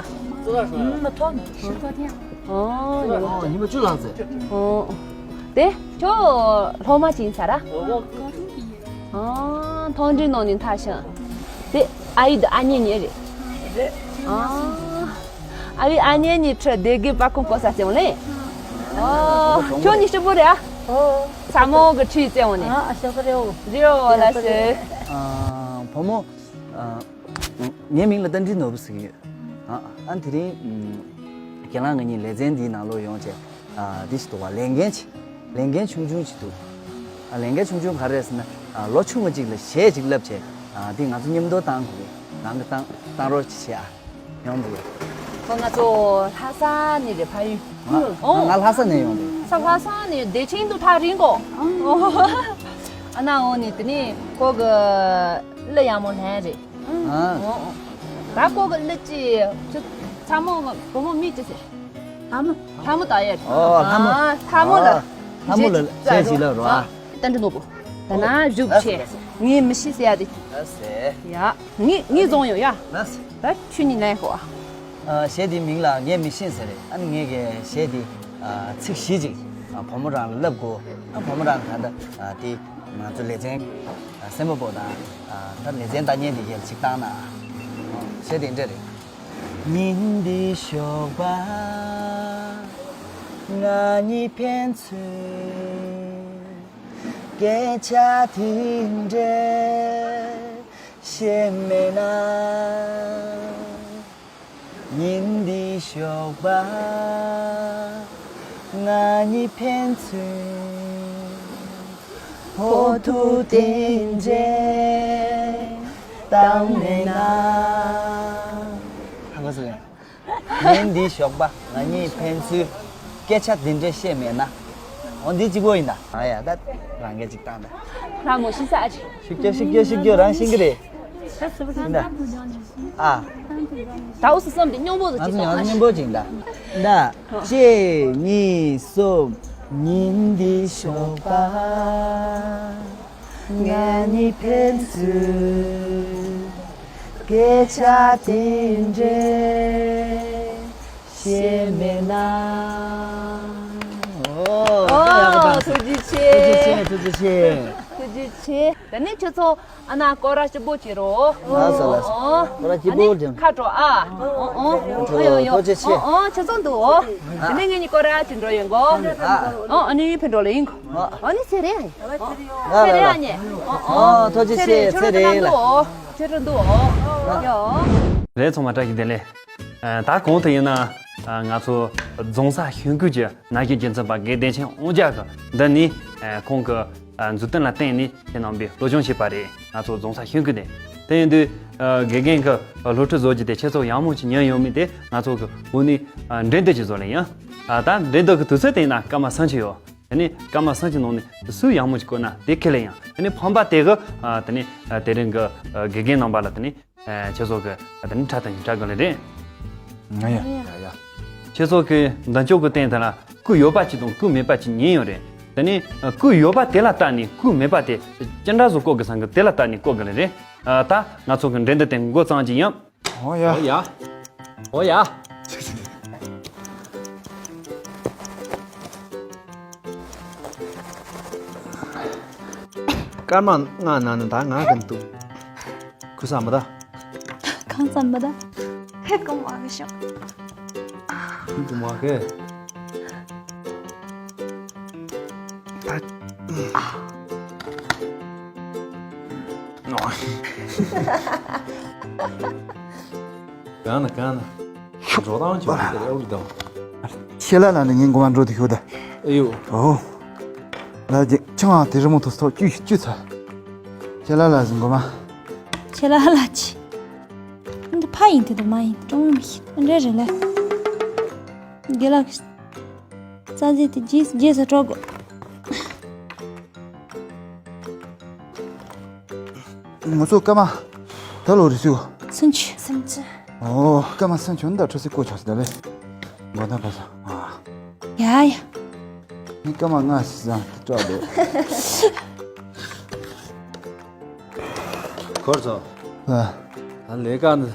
ཨོ། ཉི་མ་བཅུ་ལངས་ཙེ། ཨོ། དེ་ཁྱོད་སློབ་མ་ཅིག་ཡིན་ས་ར། ཨ། མཐོང་གྲོལ་ནང་ནས་འཐག་ཤིང་། དེ་ཨ་ཡེ་དང་ཨ་མྱེས་གཉིས་རེད། རེད། ཨ། ཨ་ཡེ་ཨ་མྱེས་གཉིས་ཁྲི་སྡེ་དགེ་པར་ཁང་བསྐོར་ས་བརྩེ་བ་ལེ། ཨ། ཁྱོད་གཉིས་སྐྱིད་པོ་རེད་ཨ། ཨོ། ཚ་མོ་གི་ཁྲིད་བརྩེ་བ་ནས། ཨ། ཨ་ཤོ་ཀ་རེ་ཨོ། རེད་ཨོ་ལ་ཞེ། ཨ། བུ་མོ། ཨ། ངའི་མིང་ལ་རྟ་མགྲིན་ནོར་བུ་ཟེར་གྱི་ཡོད། ཨ། ཨ། དེ་རིང་ཨ། ཁྱེད་རང་ང་གཉིས་ལེ་ཚན་འདིའི་ནང་ལོགས་ཡོང་བྱས། ཨ། འདི་ཞིག་འདུག་བ། ལས་འགན་ཅིག་ལས་འགན་ཆུང་ཆུང་ཅིག་འདུག་ཨ། ལས་འགན་ཆུང་ཆུང་ག་རེ་རེད་ཟེར་ན། ཨ། ལོ་ཆུང་བ་ཅིག་ལ་གཞས་ཅིག་བསླབ་བྱས། ཨ། འདི་ང་ཚོ་མཉམ་དུ་བཏང་དགོས་ཀྱི། རང་གིས་བཏང་བཏང་རོགས་ཅིག་བྱས་ཨ། ཡོང་འདུག་ཁོ་ང་ཚོ་ལྷ་ས་ནས་རེད་ཕ་ཡུལ། ཨ། ཨོ། ང་ལྷ་ས་ནས་ཡོང་འདུག་ས། ལྷ་ས་ནས་བདེ་ཆེན་དུ་ཐག་རིང་གོ། ཨ། ཨ་ན་འོ་ནི་དེ་ནས་ཁོ་གི་གླུ་ཡག་མོ་ལེན་རེད། ཨ། ཨོ། ཨོ། ད་ཁོ་གི་གླུ་ཅི་ཅི་ཚ་མོ་བུ་མོ་མི་ཅི་ཟེར། ལྷ་མོ། ལྷ་མོ་ད་ཡ། ཨོ། ལྷ་མོ། ཨ། ལྷ་མོ་ལ། ཨ། ལྷ་མོ་ལ་གཞས་ཅིག་བསླབ་རོགས་ཨ། རྟ་མགྲིན་ནོར་བུ། ད་ན་བཞུགས་བྱས། ངས་མི་ཤེས་ཟེར་ཡ་དེ། ལགས་སེ། ཡ། ངས་ངས་བཟུང་ཡོང་ཡ། ལགས་སེ། ད་ཁྱོད་གཉིས་ལེན་ཤོག་ཨ། ཨ། གཞས་དེའི་མིང་ལ་ངས་མི་ཤེས་ཟེར་རེད། ཨ་ནི་ངས་གི་གཞས་དེ། ཨ། ཚིག་བཞི་ཅིག་ཨ། བུ་མོ་རང་ལ་བསླབ་དགོས། ཨ། བུ་མོ་རང་ག་ད། ཨ། དེ་ང་ཚོ་ལེ་ཚན། ཨ། སེམས་པ་པོ་དང་། ཨ། ད་ལེ་ཚན་ལྟ་མཁན་དེ་གར་ཅིག་བཏང་ན། ཨ། གཞས་དེ་འདྲ་རེད། ཉིན་འདི་ཞོགས་པ་ང་གཉིས་ཕན་ཚུན་སྐད་ཆ་དེ་འདྲ་བཤད་མེད་ན། ཉིན་འདི་ཞོགས་པ་ང་གཉིས་ཕན་ཚུན་ཕོག་ཐུག་དེ་འདྲ་བཏང་མེད་ན། ཧ་གོ་སོང་ངས། ཉིན་འདི་ཞོགས་པ་ང་གཉིས་ཕན་ཚུན་སྐད་ཆ་འདི་འདྲ་བཤད་མེད་ན། འོ་འདི་གཅིག་པོ་ཡིན་ད། ཨ་ཡ་ད་རང་སྐད་ཅིག་བཏང་ད། ལྷ་མོ་ཤི་ས་ཨ་ཅི། ཤི་རྒྱུ་ཤི་རྒྱུ་ཤི་རྒྱུ་རང་ཤི་གི་རེད། ཡིན་ད། ཨ། ད་འུ་སུ་བསམ་དེ་སྙོམས་པོ་ཟིག་ང་ཅིག་ཚོ་ཡང་གཏོང་ཨ་ཤི། སྙོམས་པོ་ཅིག་ད། ད། གཅིག་གཉིས་གསུམ། ཉིན་འདི་ཞོགས་པ། ང་གཉིས་ཕན་ཚུན་སྐད་ཆ་དེ་འདྲ་བཤད་མེད་ན། ཨོ། ཨོ། ཐུགས་རྗེ་ཆེ། ཐུགས་རྗེ་ཆེ། ཐུགས་རྗེ་ཆེ། ཐུགས་རྗེ་ཆེ། ད་ནི་ཁྱོད་ཚོ་ཨ་ན་སྐོར་ར་སྐྱིད་པོ་བྱེད་རོགས། ལགས་སོ་ལགས་སོ། ཨོ། སྐོར་ར་སྐྱིད་པོ་ཨ་ནི་བྱེད། ཁ་དྲོ་ཨ། ཨོ་ཨོ། ཨོ་ཡོ་ཡོ། ཐུགས་རྗེ་ཆེ། ཨོ་ཨོ་ཁྱོད་ཚོ་འདུག་ཨོ། ཨ། ད་ནི་ངེད་གཉིས་སྐོར་ར་ཅིག་འགྲོ་ཡོང་གོ། ཨ། ཨོ་ཨ་ནི་ཕེབས་འགྲོ་ལེ་ཡིན་གོ། ཨ། ཨ་ནི་ཚེ་རིང་། ཨ། ཚེ་རིང་ཨ་ནི། ཨོ་ཨོ། ཨོ་ཐུགས་རྗེ་ཆེ། ཚེ་རིང་ལགས། ཁྱོད་རང་འདུག་ཨོ། ཁྱོད་རང་འདུག་ཨོ། ཡོ། རེད། ཚང་མ་བཀྲ་ཤིས་བདེ་ལེགས། ཨ། ད་གོང་དུ་ཡིན་ན། ཨ། ང་ཚོ་རྫོང་གསར་གཞིས་ཁུལ་གྱི་ན་གཞོན་རྒྱུན་འཛིན་པ་དགེ་བདེ་ཆེན་དབང་རྒྱལ་གྱིས་འདི་ནས། ཨ། ཁོང་གི། ཨ། མཛུབ་སྟོན་ལ་བརྟེན་ནས་བྱས་གནང་བའི་སློབ་སྦྱོང་བྱས་པ་རེད། ང་ཚོ་རྫོང་གསར་གཞིས་ཁུལ་ནས། དེ་ཡིན་དུས། ཨ། དགེ་རྒན་གྱིས་སློབ་ཁྲིད་བཟོ་རྒྱུ་དེ་ཁྱེད་ཚོ་ཡག་མོ་ཅིག་ཉན་ཡོད་མེད་དེ་ང་ཚོ་གི་འོག་ནས། ཨ། འགྲན་བསྡུར་ཅིག་བཟོ་ལེ་ཡིན། ཨ། ད་འགྲན་བསྡུར་གྱི་དུས་ཚོད་དེ་ཡིན་ན་སྐར་མ་སུམ་ཅུ་ཡོད། དེ་ནས་སྐར་མ་སུམ་ཅུ་ནང་ནས་སུས་ཡག་མོ་ཅིག་བཀོལ་ན་དེ་ཁེ་ལེ་ཡིན། དེ་ནས་ཕམ་པ་དེ་གིས། ཨ། དེ་ནས། ཨ། དེ་རིང་གི། ཨ། དགེ་རྒན་རྣམ་པ་ལ་དེ་ནས། ཨ། ཁྱེད་ཚོ་གིས་དེ་ནས་ཁྲལ་དང་ཁྲལ་གང་ལེ་རེད། ང་ཡ། ཡ་ཡ། ཁྱེད་ཚོ་གིས་མདུན་ཅོག་གི་སྟེང་དེ་ལ་སྐུ་ཡོད་པ་ཅིག་དང་སྐུ་མེད་པ་ཅིག་ཉན་ཡོད་རེད། དེ་ནས་སྐུ་ཡོད་པ་དེ་ལ་བལྟས་ནས་སྐུ་མེད་པ་དེ་ཅི་འདྲ་བཟོ་བཀོལ་དགོས་བསམ་གི་དེ་ལ་བལྟས་ནས་བཀོལ་དགོས་ལེ་རེད། ཨ། ད་ང་ཚོ་གི་འགྲན་བསྡུར་དེ་འགོ་བརྩམས་ཀྱི་ཡིན། ཨོ་ཡ། ཨོ་ཡ། ཨོ་ཡ། སྐར་མ་ལྔ་ནང་ནས་ད་ང་གི་འདུག་ཁུ་ས་མ་ད། གང་ཙམ་མ་ད། ཧེ་གོ་མ་གི་ཤོག་ཧེ་གོ་མ་གི། ད། གང་ན་གང་ན། འགྲོ་སྟངས་ཀྱི་བར་དེར་ཨེ་འུར་དང་། ཤེ་ལ་ལ་ནི་ངའི་མགོ་མ་འགྲོ་དུ་ཤོད་ད། ཨེ་ཡོ། ཨོ། ལ་ཅིག་ཆང་དེ་རི་མོ་ཐོག་ཐོག་བཅུ་བཅུ་ཚ། ཤེ་ལ་ལ་ཟིན་མགོ་མ། ཤེ་ལ་ལ་ཅི། འདི་ཕ་ཡིན་དེ་དུ་མ་ཡིན་ཀྲུང་མི་ཤེས་འདྲ་རེད་ལ། དགེ་ལགས། རྩ་རྫས་དེ་རྗེས་རྗེས་སུ་སྤྲོད་དགོས། ང་ཚོ་སྐར་མ་ད་ལོ་རེ་སུ། སུམ་ཅུ། སུམ་ཅུ། ཨོ། སྐར་མ་སུམ་ཅུ་འདི་ཁྲོ་སི་ཀོ་ཆོག་སི་ད་ལེ། མགོ་ན་པ་ས། ཨ། ཡ་ཡ། ངས་སྐར་མ་ལྔ་ཞིག་བཟང་སྤྲོད་འདུག་འཁོར་སོང་། ཨ། ད་ལས་ཀ་འདི།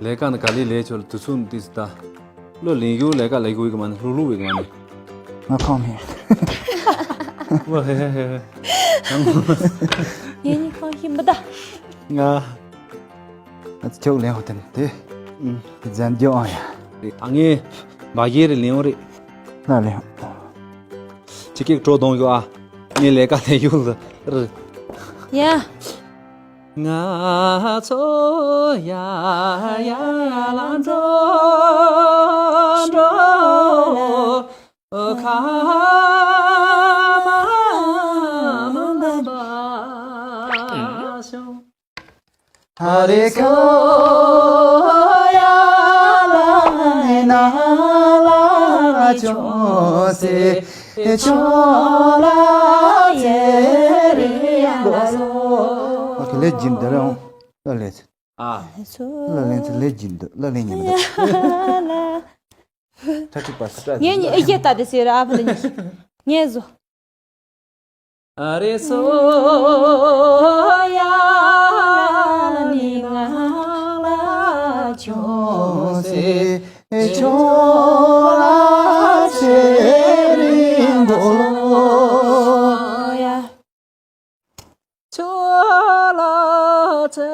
ལས་ཀ་ནི་ག་ལེ་ལས་ཆོག་ལ་དུས་ཚོད་ནི་ཏིས་ད། ལོ་ལིང་ཡུ་ལས་ཀ་ལས་ཡུ་བི་གི་མ་ནི་ལྷུག་ལྷུག་བི་གི་མ་ནི། ང་ཁོམ་ཧེ། ངས་ནི་གང་ཤེས་མི་གདའ། ང་། ང་ཚོ་ཁྱོད་ལེན་ཧོ་དེ་ནི་དེ། ཨུམ། དེ་ཛན་རྒྱུ་ཨང་ཡ། ད་ངས་མ་གཞི་རེ་ལེན་ཧོ་རེད། ན་ལེན་ཧོ། ཅི་ཀེག་བྲོ་གཏོང་ཡོད་ཨ། ངས་ལས་ཀ་ལས་ཡུལ་ལ་རེད། ཡ། ང་ཚོ་ཡ་ཡ་ལ་འགྲོ་འགྲོ། ཁ་མ་མ་མ་ཤོ། ཨ་རེ་ཁོ་ཡ་ལ་ན་ལ་ཅོ་སེ་ཅོ་ལ་ཅེ་རི་ཡ་ལ་ལོ། ཨ་ཁེ་ལེ་ཇིན་དེ་རང་ལ་ལེ་ཚེ། ཨ། ལ་ལེ་ཚེ་ལེ་ཇིན་དུ་ལ་ལེ་ཉན་དུ། ཁྲ་ཁྲིག་པ་སི་ཏྲ་ངས་ཉི་ཨི་ཡེ་ཏ་དེ་ཟེར་ཨ་ཕ་ལ་ཉི་ངས་བཟོ། ཨ་རེ་སོ་ཡ་ནི་ང་ལ་ཅོ་སེ་ཅོ་ལ་ཅེ་རི་མགོ་ལོ་ཡ། ཅོ་ལ་ཅེ་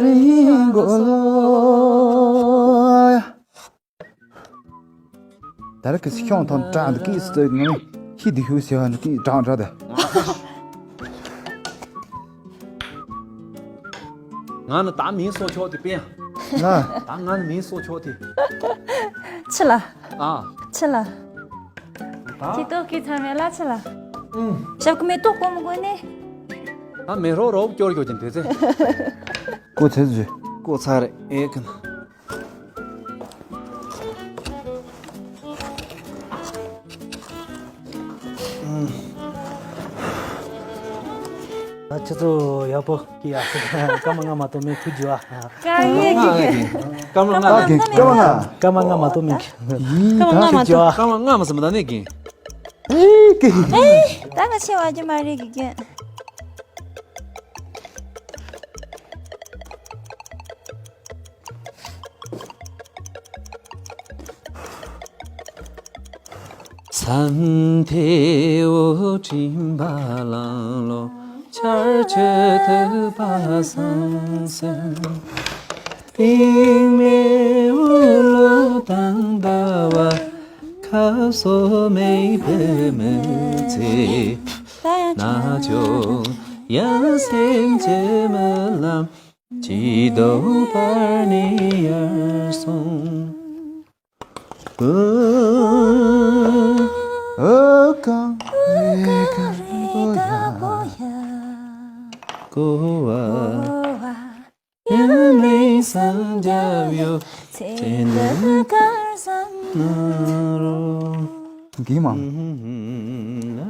རི་མགོ་ལོ་ཡ། ད་རེས་ཀྱི་ཤོང་ཐོན་དྲ་འདི་ཀིས་ཏེ་ངས་ཤི་དི་ཤུ་ཟེར་བ་འདི་ཀིས་དྲང་དྲ་དེ། ང་ནི་ད་མིང་སོགས་ཆོག་དེ་པེ་ཡང་། ང་། ད་ང་ནི་མིང་སོགས་ཆོག་དེ། ཆི་ལ། ཨ། ཆི་ལ། ད། ཁྱི་ཏོག་གི་ཚ་མེ་ལ་ཆི་ལ། ཨུམ། ཞབས་ཀྱི་མེ་ཏོག་གོ་མི་གོ་ནི། ད་མེ་རོ་རོབ་སྐྱོར་སྐྱོར་ཅན་དེ་ཚེ། ཀོ་ཚེ་ཟུ། ཀོ་ཚ་རེ་ཨེ་ཀན། ཨ། ཁྱེད་ཚོ་ཡག་པོ་སྐྱིད་ཡ། སྐར་མ་ལྔ་མ་གཏོགས་མེད་ཐུགས་རྗེ་ཆེ། སྐར་མ་ལྔ་གི། སྐར་མ་ལྔ་གི། སྐར་མ་ལྔ། སྐར་མ་ལྔ་མ་གཏོགས་མེད་གི། ཡིན། སྐར་མ་ལྔ་མ་གཏོགས། སྐར་མ་ལྔ་མ་ཟིན་པ་ད་ནས་གི། ཨེ་གི། ཨེ། ད་ང་ཆེ་བ་ཅི་མ་རེད་གི་གི། མཚན་དེ་འོ་སྤྲིན་པ་ལང་ལོ། ཆར་ཆུ་དུ་པ་སང་སང་། སྟེང་མེ་འོ་ལོ་དང་ཟླ་བ། ཁ་སོ་མེ་བུ་མི་ཚེ། ན་ཅོ་ཡ་སེམས་ཅི་མི་ལམ། ཅི་དོ་པར་ནི་ཡར་སོང་། ཨ་ཨ་གང་རེ་གང་རེ་གོ་ཡ། གོ་བ་ཡ་མེད་སང་རྒྱབ་ཡོད། ཚེ་འདི་གར་སང་ན་རོ། གི་མ།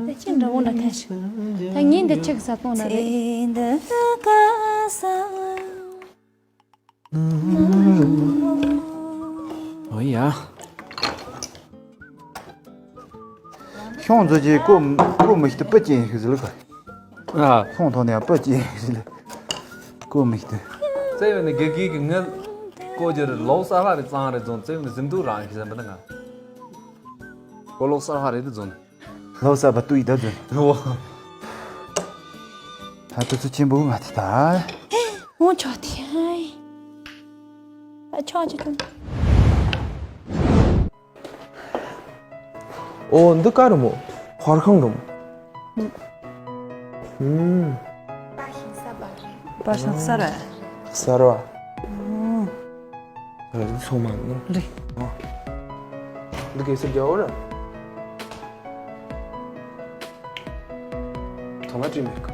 ད་ཅི་འདྲ་བོ་འདྲ་ཐལ་ཞིག་ད་ངས་འདི་ཆིག་ས་སྟོང་ན་རེད། ཨོ་ཡ། ཤོང་མཛོད་ཀྱི་ཀོ་ཀོ་མི་ཤི་ཏུ་པུ་ཅན་ཤི་ཟི་ལ་ཀ། ཨ། ཤོང་ཐོག་ནས་པུ་ཅན་ཤི་ལ་ཀོ་མི་ཤི་ཏུ། ཙེ་བས་ནི་དགེ་རྒན་གྱི་ངལ་ཀོ་ཇི་རི་ལོ་ས་ཧ་རི་གཙང་རི་རྫོང་ཙེ་བས་ནི་གཟིམ་དུ་རང་ཤི་ཟམ་པ་ན་ང་། ཀོ་ལོ་ས་ཧ་རི་དུ་རྫོང་། ལོ་ས་བ་ཏུ་ཡི་ད་རྫོང་། ཨོ། ད་དུ་ཚུ་ཆེན་པོ་ང་ཐི་ད། འོ་ཆོག་ཐི་ཧའི། ཨ་ཆོག་ཆོག་ཆོག་ཨོ་འདི་ཀ་རུ་མོ། ཧོར་ཁང་རུ་མོ། ཨུམ། པ་ཤིང་ས་བ་རེད། པ་ཤིང་ས་ར། ས་ར་བ། ཨུམ། རེད་སོ་མ་ནོ། རེད། ཨོ། འདི་གེ་སར་རྒྱལ་བོ་ར། ཐོ་མ་ཀྲི་མེ་ཀ།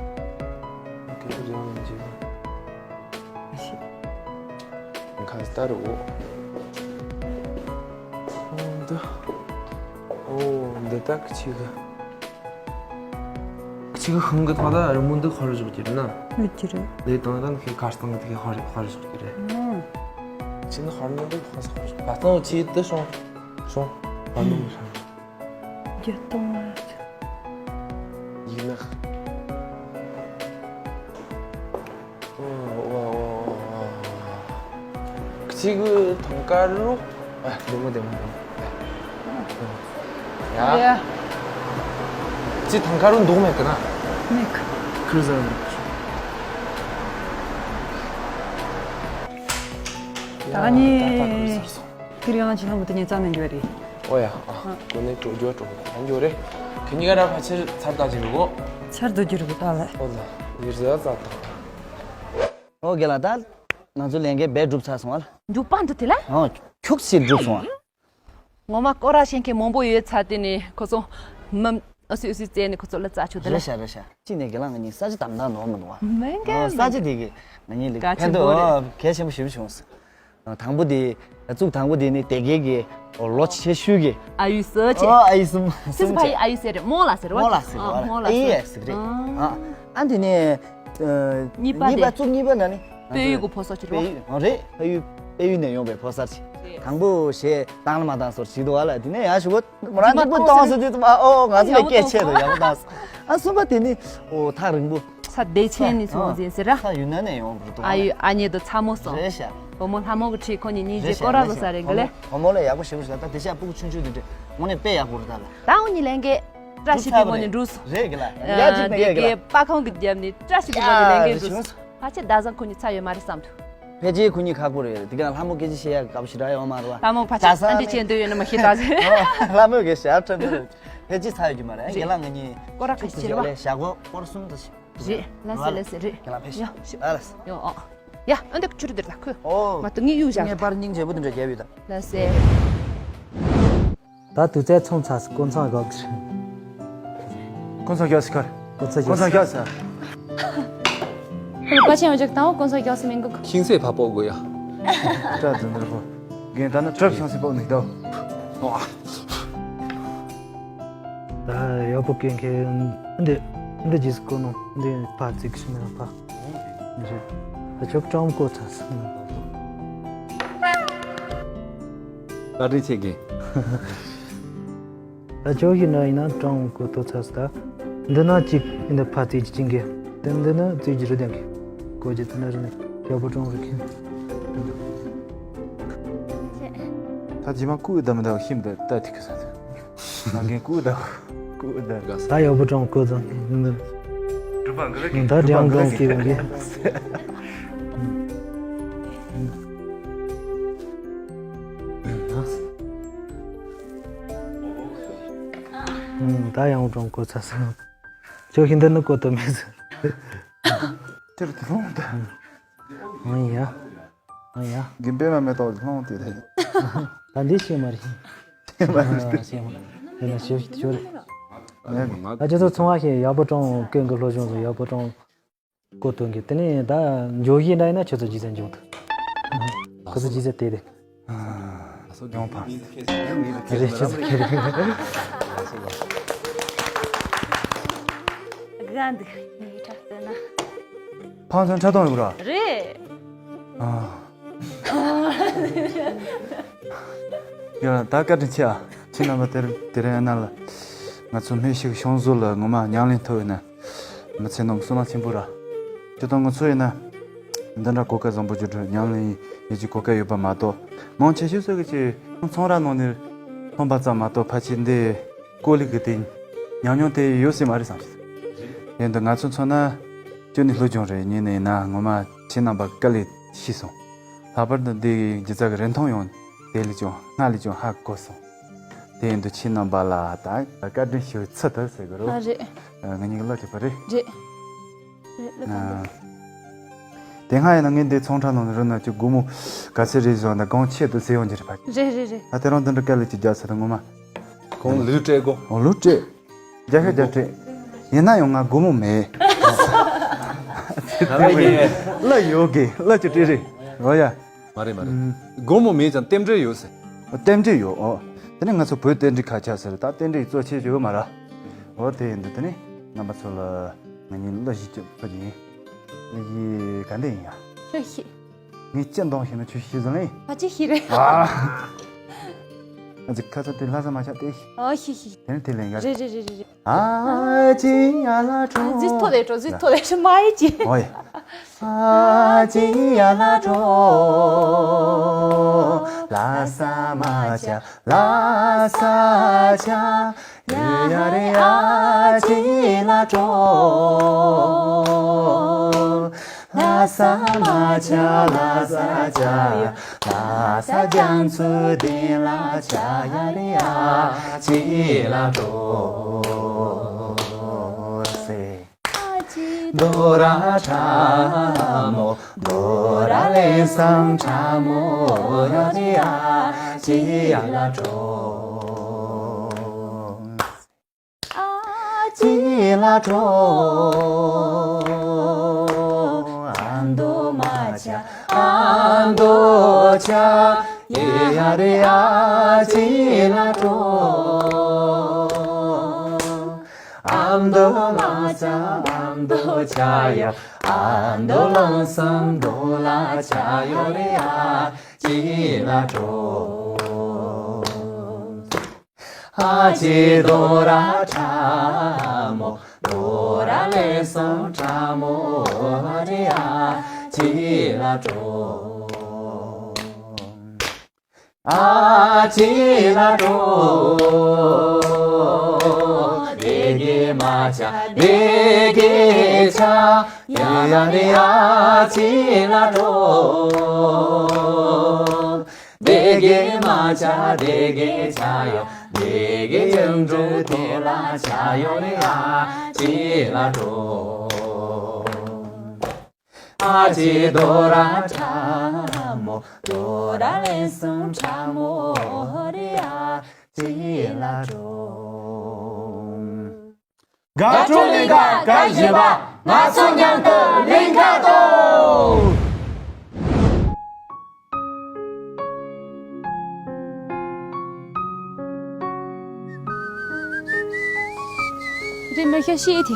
གེ་སར་རྒྱལ་བོ་ཡིན་གྱི། ཁ་སྟར་འོ། འདི། ཨོ་འདི་དག་ཅིག་ཅིག་ཧང་གི་ཐོག་ད་རི་མོ་འདི་ཧོར་བཞག་གི་རེད་ན། ཡོད་ཀྱི་རེད། ལས་དང་ད་ནི་ཁ་སྟངས་འདི་ཧོར་ཧོར་བཞག་གི་རེད། ཨང་། ཅི་ནི་ཧོར་མོ་འདི་ཧོར་ཧོར་བཞག་ད་སྟངས་ཅི་འདི་སོང་སོང་ཧོར་མོ་མི་ཧྲ། བརྒྱད་སྟོང་ལ། ཡིན་ན། གཅིག་ཐང་དཀར་རུ། ཨ། བདེ་མོ་བདེ་མོ་བདེ་མོ། ཡ། ཡ། ཅི་ཐང་ཁ་རུ་འདུག་མེད་ཀི་ན། མེད་ཀི། ཁུར་ཟ་རུ། ད་ནི། ད་ད་ཁུར་ཟ་སོང་། ཁིར་ཡང་ཅི་ལྷམ་བུ་དེ་ཉིད་རྩ་ནས་འགྱོ་རེད། ཨོ་ཡ། ཨ། ཨ། ཀོ་ནི་ཀྲོ་འགྱོ་ཀྲོ་ད་འགྱོ་རེད། ཁི་གཉིས་ཀ་ར་ཕ་ཕྱིར་ཚར་ད་ཅི་རུ་གོ། ཚར་དུ་འགྱུར་གི་ད་ལ། ཨོ་ལ། ཡིར་ཟ་ཙ་ད། ཨོ་རྒན་ལགས། ད་ང་ཚོ་ལས་འགན་རྦད་འགྲུབ་ཚར་སོང་ཨ། འགྲུབ་པ་འདུག་དེ་ལ། ཨོ། ཁྱུག་ཙམ་འགྲུབ་སོང་ཨ། ངོ་མ་སྐོར་ར་ཤེས་མཁན་མང་པོ་ཡོད་ཚ་དེ་ནས་ཁོ་ཚོ་མམ་ཨ་སུ་ཨ་སུ་བཙལ་ནས་ཁོ་ཚོ་ལ་རྩ་ཆུ་དེ་ལ། རེད་ཤག་རེད་ཤག་གཅིག་ནས་རྒན་ལགས་ང་གཉིས་ས་ཆ་དམ་དམ་ནོར་མི་འདུག་བ། མེད་མཁན་ཨ། ས་ཆ་དེ་གི་ང་གཉིས་ལ་གལ་ཕན་ཆེན་ཐོགས་པོ་རེད། ཨ། གལ་ཆེན་པོ་ཞེ་པོ་བྱུང་སོང་། དང་པོ་དེ། གཙུག་དང་པོ་དེ་ནི་དེ་གའི་གི་ལོ་ཆེ་ཤོས་ཀྱི། ཨ་ཡུ་སོ་ཆེ། ཨོ་ཨ་ཡུ་སུམ་སུམ་སུམ་ཕ་ཡི་ཆེ། ཨ་ཡུ་ཟེར་རེད་མོ་ལ་ཟེར་བ། མོ་ལ་ཟེར་བ། ཨ་མོ་ལ་ཨེ་ཟེར། ཡ་ཟེར་རེད། ཨ། ཨ་ཨ་འདི་ནས། ཨ། གཉིས་པ་གཉིས་པ་དེ། གཙུག་གཉིས་པ་ན་ནི། དཔལ་ཡུལ་གྱི་ཕོ་གསར་ཅིག་རེད་བ། ཨོ་རེད། ཕ་ཡུལ་ཕ་ཡུལ་ནས་ཡོང་པའི་ཕོ་གསར་ཅིག་རེད། དང་པོ་ཞེས་བཏང་ལ་མ་བཏང་སོར་ཞིག་འདུག་བ་ལ། དེ་ནས་ཡང་ཞུ་བ་མོ་རང་རྫུན་མ་ཏིག་པོ་གཏོང་སོ་དེ་ཨོ་ང་ཚོ་ལ་སྐད་ཆེ་དོ་ཡག་པོ་བཏང་སོ། ཨ་གསུམ་པ་དེ་ནི་ཨོ་ཐག་རིང་པོ། ས་བདེ་ཆེན་ནས་སོང་ཟིན་ཟེར་ར། ས་ཡུན་ནན་ནས་ཡོང་བར་འདུག་བ་ལ། ཨ་ཡུ་ཨ་མྱེས་དོ་ཚ་མོ་སོང་། རེད་ཤག་བུ་མོ་ལྷ་མོ་གི་ཁྲིད་ཁོ་གཉིས་གཉིས་རྗེས་སྐོར་ར་བཟོ་ས་རེད་གི་ལེ། བུ་མོ་ལ་ཡག་པོ་ཞེ་པོ་ཞིག་ལ་ད་དེ་ཤ་སྤུ་གུ་ཆུང་ཆུང་དེ་འདྲ་དངོས་གནས་དཔེ་ཡག་པོ་རེད་ད་ལ། ད་འུ་གཉིས་ལས་འགན་བཀྲ་ཤིས་པའི་ངོས་ནས་འགྲུབ་སོང་། རེད་གི་ལ། ཡ་ཅིག་ན་དེ་ཡ་གི་གི་པ་ཁང་གི་རྒྱབ་ནས་བཀྲ་ཤིས་པའི་ངོས་ནས་ལས་འགན་འགྲུབ་སོང་། ཕལ་ཆེར་ཟླ་བཟང་ཁོ་གཉིས་ཚར་ཡོད་མ་རེད་བསམ་འདུག་ཕལ་ཆེར་ཁོ་གཉིས་ཁག་པོ་རེད། དེ་ག་ལྷ་མོ་སྐད་ཆ་བཤད་ཡག་གི་སྐབས་ཤིག་རག་ཡོད་མ་རེད་བ། ལྷ་མོ་ཕལ་ཆེར་ཨ་འདྲི་བྱེད་འདོད་ཡོད་ན་མ་ཤེས་ད་ཟེར། ལྷ་མོ་གི་ཞབས་ཁྲ་འདི་རེད། ཕལ་ཆེར་ཚར་ཡོད་ཀྱི་མ་རེད། རྒན་ལགས་ང་གཉིས་སྐོར་ར་ཁ་ཤས་བྱེད་རོགས་ལས་ཞག་གོ་སྐོར་གསུམ་དུ་ཞིག་རེད། ལ་སེ་ལ་སེ་རེད། ཁྱེད་རང་ཕེབས་ཤིག་ཡ་ཤི། ཨ་ལ་སེ། ཡོ་ཨོ། ཡ་ཨ་འདི་ཁྱོད་རེད་ད་ཁོས། ཨོ། མ་ཏུ་ངས་གཡུག་བཞག་ངས་པར་སྙིང་རྗེ་པོ་འདི་འདྲ་རྒྱབ་ཡོད་ད། ལ་སེ། ད་དུས་ཚོད་ཚང་ཚར་སོང་། སྐུ་མཚམས་བཞག་ཟེར། སྐུ་མཚམས་བཞག་ཟེར་ཁར། སྐུ་མཚམས་བཞག་སྐུ་མཚམས་བཞག་ཟེར། ཁོས་པ་ཆེན་འོ་ཅག་དང་སྐུ་མཚམས་བཞག་ཟེར་མིན་གོ། ཤིང་ཚད་ཕ་པོ་དགོས་ཡ། སྐྲ་འཛིན་འདིར་པོ། རྒན་ད་ནི་གྲབ་ཤིང་སི་པོ་ནི་ད། ཨོ། ད་ཡག་པོ་སྐད་མཁན་འདི་འདི་རྗེས་སུ་བཀོད་ནོ་འདི་ཕ་ཙིག་ཤི་ན་ཕ། འདི་ད་ཆོག་ཀྲང་བཀོད་ཚར་སོང་། བཀའ་དྲིན་ཆེ་རྒན། ད་ཆོག་ཤི་ན་ཡིན་ན་ཀྲང་བཀོད་ཐོ་ཚར་སོང་། ད་འདི་ན་གཅིག་འདི་ཕ་ཙིག་ཅིག་གི་འདི་འདི་ན་ཙིག་ཅིག་རུ་ལྡན་གི་བཀོད་རྒྱུ་དེ་ན་རུ་ནི་ཡག་པོ་ཀྲང་རུ་ཁྱེར། ད་རྗེས་མ་ཀུ་ཨུ་ད་མི་ད་ཤིམ་ད་ད་ཐིག་གི་ས་ད། ང་རྒན་ཀུ་ཨུ་ད་ཀུ་ཨུ་ད་ག་ས། ད་ཡག་པོ་ཀྲང་བཀོད་ཙང་། གྲུབ་པ་འགུལ་གི། ད་གྲུབ་པ་འགྲིང་འགྲོང་འགུལ་གི་གི་འོང་གི། ད་ཡག་པོ་ཀྲང་བཀོད་ཚར་སོང་། ཁྱོད་ཤིན་ཏུ་ནི་བཀོད་དོ་མེད་ཟེར། དེར་དེ་ལོང་ད། ཨང་ཡ། ཨང་ཡ། རྒན་པད་མ་མེ་ཏོག་ལོང་དེ་རེད། ད་འདི་ཤེས་མ་རེད། ཤེས་མ་རེད། ཤེས་མ་རེད། དེ་ན་ཤེས་ཤེས་རེད། ད་ཁྱོད་ཚོ་ཚོང་བ་ཞིག་ཡག་པོ་ཀྲང་ཀུན་གྱི་སློབ་སྦྱོང་དུ་ཡག་པོ་ཀྲང་། ཀོ་ཏོན་གྱི་དེ་ནས་ད་འཇོ་ཡིན་འདྲ་ཡིན་ན་ཁྱོད་ཚོ་རྗེས་ཟན་འཇོག་ཐུབ། ཁོ་ཚོ་རྗེས་ཟན་དེ་དེ། ཡོང་ཕ། རེད་ཁྱོད་ཚོ་ཁྱེད་རེད། ག་འདུག་ངའི་ཁྲ་ལྟོས་ན། ཕང་ཚང་ཁྲ་གཏོང་ཡོད་ར། རེད། ཨ། ཡ་ད་བཀའ་དྲིན་ཆེ་ཨ། ཁྱེད་རྣམ་པ་དེར་དེ་རིང་ཨ་ན་ལ། ང་ཚོ་སྨན་ཤུགས་ཤོང་བཟོ་ལ་ངོ་མ་ཉམས་ལེན་ཐུབ་ཡོད་ན། མི་ཚེ་ནང་བསོད་ནམས་ཆེན་པོ་ར། སྤྱིར་བཏང་ང་ཚོ་ཡིན་ན། འདི་འདྲ་གོ་སྐབས་བཟང་པོ་བརྒྱུད་འགྲོ་ཉམས་ལེན་ཡེད་རྒྱུའི་གོ་སྐབས་ཡོད་པ་མ་གཏོགས། མང་ཆེ་ཤོས་སུ་གི་ཅིག་ཚོང་ར་ནང་ནས་ཐོན་པ་ཙམ་མ་གཏོགས་ཕལ་ཆེར་འདི་ཀོ་ལི་གི་དེ་ཉམས་མྱོང་དེ་ཡོད་སྲིད་མ་རེད་བསམ་གི། ཡིན་འདི་ང་ཚོ་མཚོན་ན་ཅོ་ནི་ལྷོ་ལྗོངས་རེད། ཉིན་ནས་ཡིན་ན་ངོ་མ་ཁྱེད་རྣམ་པ་དཀའ་ལས་ཤི་སོང་། ལྷག་པར་དུ་འདི་སྒྱུ་རྩལ་གི་རིན་ཐང་ཡང་དེ་ལས་ཀྱང་སྔར་ལས་ཀྱང་ཧ་གོ་སོང་། དེ་ཡིན་དུས་ཁྱེད་རྣམ་པ་ལ་ད་བཀའ་དྲིན་ཞུ་ཚུལ་དུ་ཟེར་གི་རོ། ཨ་རེད། ང་གཉིས་ཀྱི་བློ་གཅིག་པ་རེད། རེད། རེད་ལ་ཨ། དེ་སྔ་ཡིན་ན་ངས་འདི་ཚོང་ཁྲ་ནང་ནས་རུ་ན་ཅིག་སྒོར་མོ་ག་ཚད་རེད་བཟོ་འདི་གང་ཆེད་དུ་ཟེར་ཡོང་གི་རེད་པ། རེད་རེད་རེད། ད་དེ་རང་འདི་འདྲ་དཀའ་ལས་ཅིག་རྒྱག་ས་དང་ངོ་མ། གང་ལུས་སྤྲད་གོ། འོ་ལུས་སྤྲད། རྒྱ་ཤ་རྒྱ་སྤྲད། ཡིན་ན་ཡང་ང་སྒོར་མོ་མེད། ང་ལ་ཡིན། གླུ་ཡོད་གི་གླུ་ཅིག་སྤྲད་རེད། འོ་ཡ། མ་རེད་མ་རེད། ཨུམ། སྒོར་མོ་མེད་ཀྱང་རྟེན་འབྲེལ་ཡོད་ཟེར། རྟེན་འབྲེལ་ཡོད་ཨོ། དེ་ནས་ང་ཚོ་བོད་རྟེན་འབྲེལ་ཁ་ཆག་ཟེར་ད་རྟེན་འབྲེལ་གཙོ་ཆེ་ཡོད་མ་ར། འོ་དེ་ཡིན་དུས་དེ་ནས་རྣམ་པ་ཚོ་ལ་ང་གཉིས་གླུ་གཞས་སྤྲད་པ་ཡིན། གླུ་གཞས་ག་འདྲ་ཡིན་ཡ། ཁྱོད་ཤེས། ངས་ཅི་འདོང་ཤེས་ན་ཁྱོད་ཤེས་ཟིན་ལེ། ཕ་ཅི་ཤེས་རེད། ཨ། ཨ་ཙི་ཁ་ཚ་དེ་ལྷ་ས་མ་ཆགས་ཏེ། ཨ་ཤི་ཤི། དེ་ནི་དེ་ལེན་ག་རེད། རེད་རེད་རེད་རེད། ཨ་ཅི་ཡ་ལ་ཀྲོ། ཨ་ཙི་ཐོ་ལེ་ཀྲོ་ཙི་ཐོ་ལེ་ཀྲོ་མ་ཡི་ཅི། ཨོ་ཡ། ཨ་ཅི་ཡ་ལ་ཀྲོ། ལྷ་ས་མ་ཆགས་ལྷ་ས་ཆགས། ཡ་ཡ་རེ་ཨ་ཅི་ལ་ཀྲོ། ལྷ་ས་མ་ཆགས་ལྷ་ས་ཆགས། ལྷ་ས་རྒྱ་མཚོའི་གཏིང་ལ་ཆགས། ཡ་རེ་ཨ་ཅི་ལ་ཀྲོ་ཟེར། ཨ་ཅི་དོ་ར་ཁྲ་མོ། དོ་ར་ལེན་སམ་ཁྲ་མོ། ཡ་རེ་ཨ་ཅི་ལ་ཀྲོ། ཨ་ཅི་ལ་ཀྲོ། ཨ་མདོ་མ་ཆགས་ཨ་མདོ་ཆགས། ཡ་རེ་ཨ་ཅི་ལ་ཀྲོ། ཨ་མདོ་མ་ཆགས་ཨ་མདོ་ཆགས་ཡ། ཨ་མདོ་ལང་སམ་མདོ་ལ་ཆགས། ཡ་རེ་ཨ་ཅི་ལ་ཀྲོ། ཨ་ཅི་དོ་ར་ཁྲ་མོ། དོ་ར་ལེན་སམ་ཁྲ་མོ། ཨ་རེ་ཨ་ཅི་ལ་ཀྲོ། ཨ་ཅི་ལ་ཀྲོ། སྡེ་དགེ་མ་ཆགས་སྡེ་དགེ་ཆགས། ཡ་རེ་ཨ་ཅི་ལ་ཀྲོ། སྡེ་དགེ་མ་ཆགས་སྡེ་དགེ་ཆགས་ཡོ། སྡེ་དགེ་ཡུམ་གྲུ་དེ་ལ་ཆགས། ཡ་རེ་ཨ་ཅི་ལ་ཀྲོ། ཨ་ཅི་དོ་ར་ཁྲ་མོ། དོ་ར་ལེན་སམ་ཁྲ་མོ། ཨ་རེ་ཨ་ཅི་ལ་ཀྲོ། དགའ་སྤྲོ་གླིང་ག་སྐབས་བཞི་པ། ང་ཚོ་མཉམ་དུ་གླིང་ག་གཏོང་། རེད་མ་ཤ་ཤི་དེ།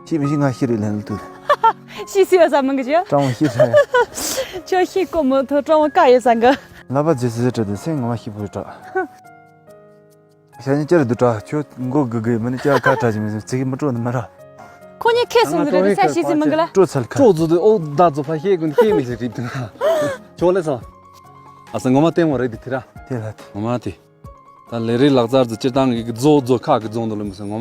ཤི་མི་ཤི་ང་ཤི་རེད་ལན་ལ་ཏུ། ཤི་སི་ཡ་ས་མང་གི་ཅི། ཀྲང་བ་ཤི་ས་ཡ། ཁྱོད་ཤི་ཀོ་མོ་ཐོ་ཀྲང་བ་ཀ་ཡ་ས་འགའ། ལ་པ་ཇི་སི་ཏྲ་དེ་སེང་ང་ཤི་བུ་ཀྲ། ཤ་ཉེ་ཅར་དུ་ཀྲ་ཁྱོད་མགོ་གི་གི་མི་ནི་ཅར་ཁ་ཀྲ་ཅི་མི་ཟིན་ཚིག་མི་ཀྲོ་ནི་མ་ར། ཁོ་གཉིས་ཁེ་སོང་གི་རེད་ས་ཤི་སི་མང་གི་ལ། ཀྲོ་ཚལ་ཁ། ཀྲོ་ཛོ་དེ་ཨོ་ད་ཛོ་ཕ་ཤེ་གུན་ཤེ་མི་ཟིན་རིབ་དུ་ན། ཁྱོད་ལེ་སོ། ཨ་ས་ངོ་མ་ལྟད་མོ་རེད་དེ་དེ་ར། དེ་ལ་དེ། ངོ་མ་དེ། ད་ལས་རིགས་ལག་རྩལ་ཟེར་སྤྱིར་བཏང་གི་རྫོང་རྫོང་ཁག་གི་རྫོང་དུ་ལུས་མི་སྲིད་ངོ་མ།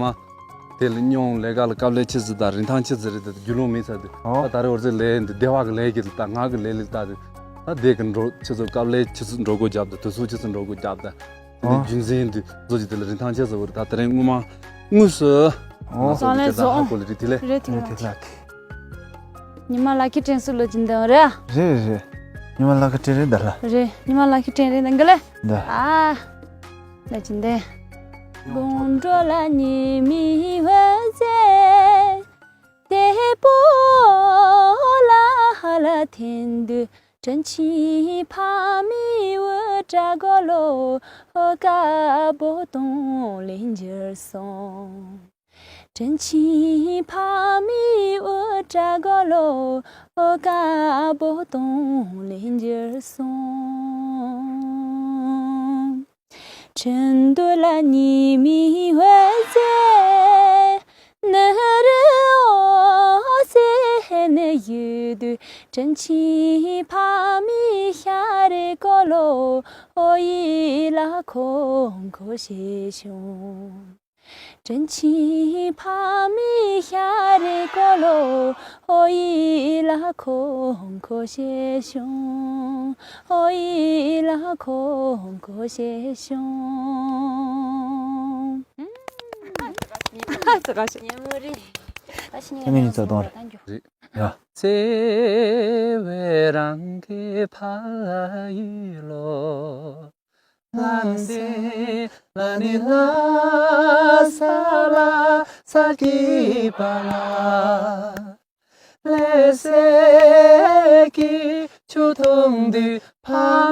དེ་ལ་སྙུང་ལས་ཀ་ལ་སྐབས་ལས་ཆི་ཟིག་དང་རིན་ཐང་ཆི་ཟིག་རེད་དེ་རྒྱུས་ལོན་མེད་ཚར་དུས། ཨོ། ད་ད་རེ་བར་ཚེ་ལས་འདི་སྡེ་བ་གི་ལས་ཀྱི་ལ་ད་ང་གི་ལས་ལ་ད་དེ། ད་དེ་གི་འགྲོ་ཆི་ཟིག་སྐབས་ལས་ཆི་ཟིག་འགྲོ་དགོས་རྒྱབ་དེ་དུས་ཚོད་ཆི་ཟིག་འགྲོ་དགོས་རྒྱབ་ད། དེ་ནས་ཨོ། རྒྱུན་འཛིན་དུ་བཟོ་རྒྱུ་དེ་ལ་རིན་ཐང་ཆེ་ཟེར་བ་རེད། ད་དེ་རིང་སྔོན་མ་དངོས་སུ་ཨོ། ང་ཚོ་ལ་ཁྱེད་ཚོ་ཧ་གོ་ལེ་རེད་དེ་ལས། རེད་དེ་རེད་དེ་ལགས། ཉི་མ་ལ་ཁི་ཀྲེང་སུ་ལོ་ཅིན་དང་རེད། རེད་རེད། ཉི་མ་ལ་ཁི་ཀྲེང་རེད་ད་ལ། རེད་ཉི་མ་ལ་ཁི་ཀྲེང་རེད་ད་ག་ལེ། ད། ཨ། ལ་ཅིན་དེ། དགོང་དྲོ་ལ་ཉི་མའི་འོད་ཟེར། དེ་པོ་ལ་ཧ་ལ་འཐེན་དུས། དྲིན་ཆེན་ཕ་མའི་འུར་སྒྲ་གོ་ལོ། ཨོ་དཀར་པོ་དང་ལེན་འགྱུར་སོང་། དྲིན་ཆེན་ཕ་མའི་འུར་སྒྲ་གོ་ལོ། ཨོ་དཀར་པོ་དང་ལེན་འགྱུར་སོང་། ཁྲིན་ཏུ་ལ་ཉི་མའི་འོད་ཟེར། ནུ་རི་འོད་ཟེར་ནི་ཡོད་དུས། དྲིན་ཆེན་ཕ་མའི་ཤ་རེ་གོ་ལོ། ཨོ་ཡི་ལ་ཁོ་ཁོ་ཞེས་བྱུང་། དྲིན་ཆེན་ཕ་མའི་ཤ་རེ་གོ་ལོ། ཨོ་ཡི་ལ་ཁོ་ཁོ་ཞེས་བྱུང་། ཨོ་ཡི་ལ་ཁོ་ཁོ་ཞེས་བྱུང་། ཚེ་བའི་རང་གི་ཕ་ཡུལ་ལོ། ལ་འདི་ལ་ནི་ལ་ས་ལ་ས་ཀྱི་པ་ལ། ལས་སད་ཀྱི་ཆུ་འཐུང་དུས་ཕ་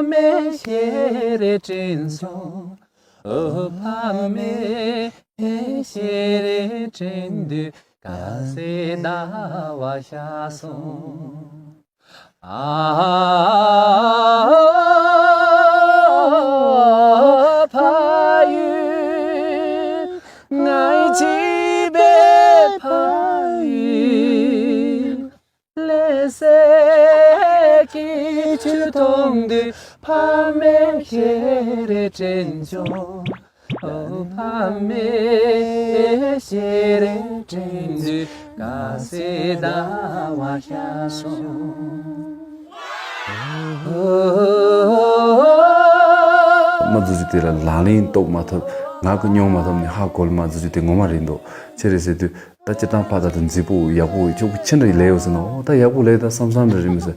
མའི་ཞལ་རས་དྲན་སོང་། ཨོ་ཕ་མའི་ཞལ་རས་དྲན་དུས་དཀར་གསལ་ཟླ་བ་ཤར་སོང་། ཨ། དྲན་འཇོག་ཕ་མའི་ཞལ་རས་དྲན་དུས་དཀའ་སེལ་ཟླ་བ་ཤར་སོང་། མ་རྫུ་ཅི་དེ་ལ་ལག་ལེན་གཏོགས་མ་ཐུབ། ངག་གི་མྱོང་མ་ཐུབ་ནས་ཧ་གོ་ལ་མ་རྫུ་ཅི་དེ་ངོ་མ་རེད་འདུག་ཅི་རེད་ཟེར་དུས། ད་སྤྱིར་བཏང་ཕ་ད་དུ་མཛེས་པོ་ཡག་པོ་ཆོག་པོ་ཆེ་འདྲ་ལས་ཡོད་ཟེར་ན། འོ་ད་ཡག་པོ་ལས་ད་བསམ་བསམ་རེ་རེ་མི་ཟེར།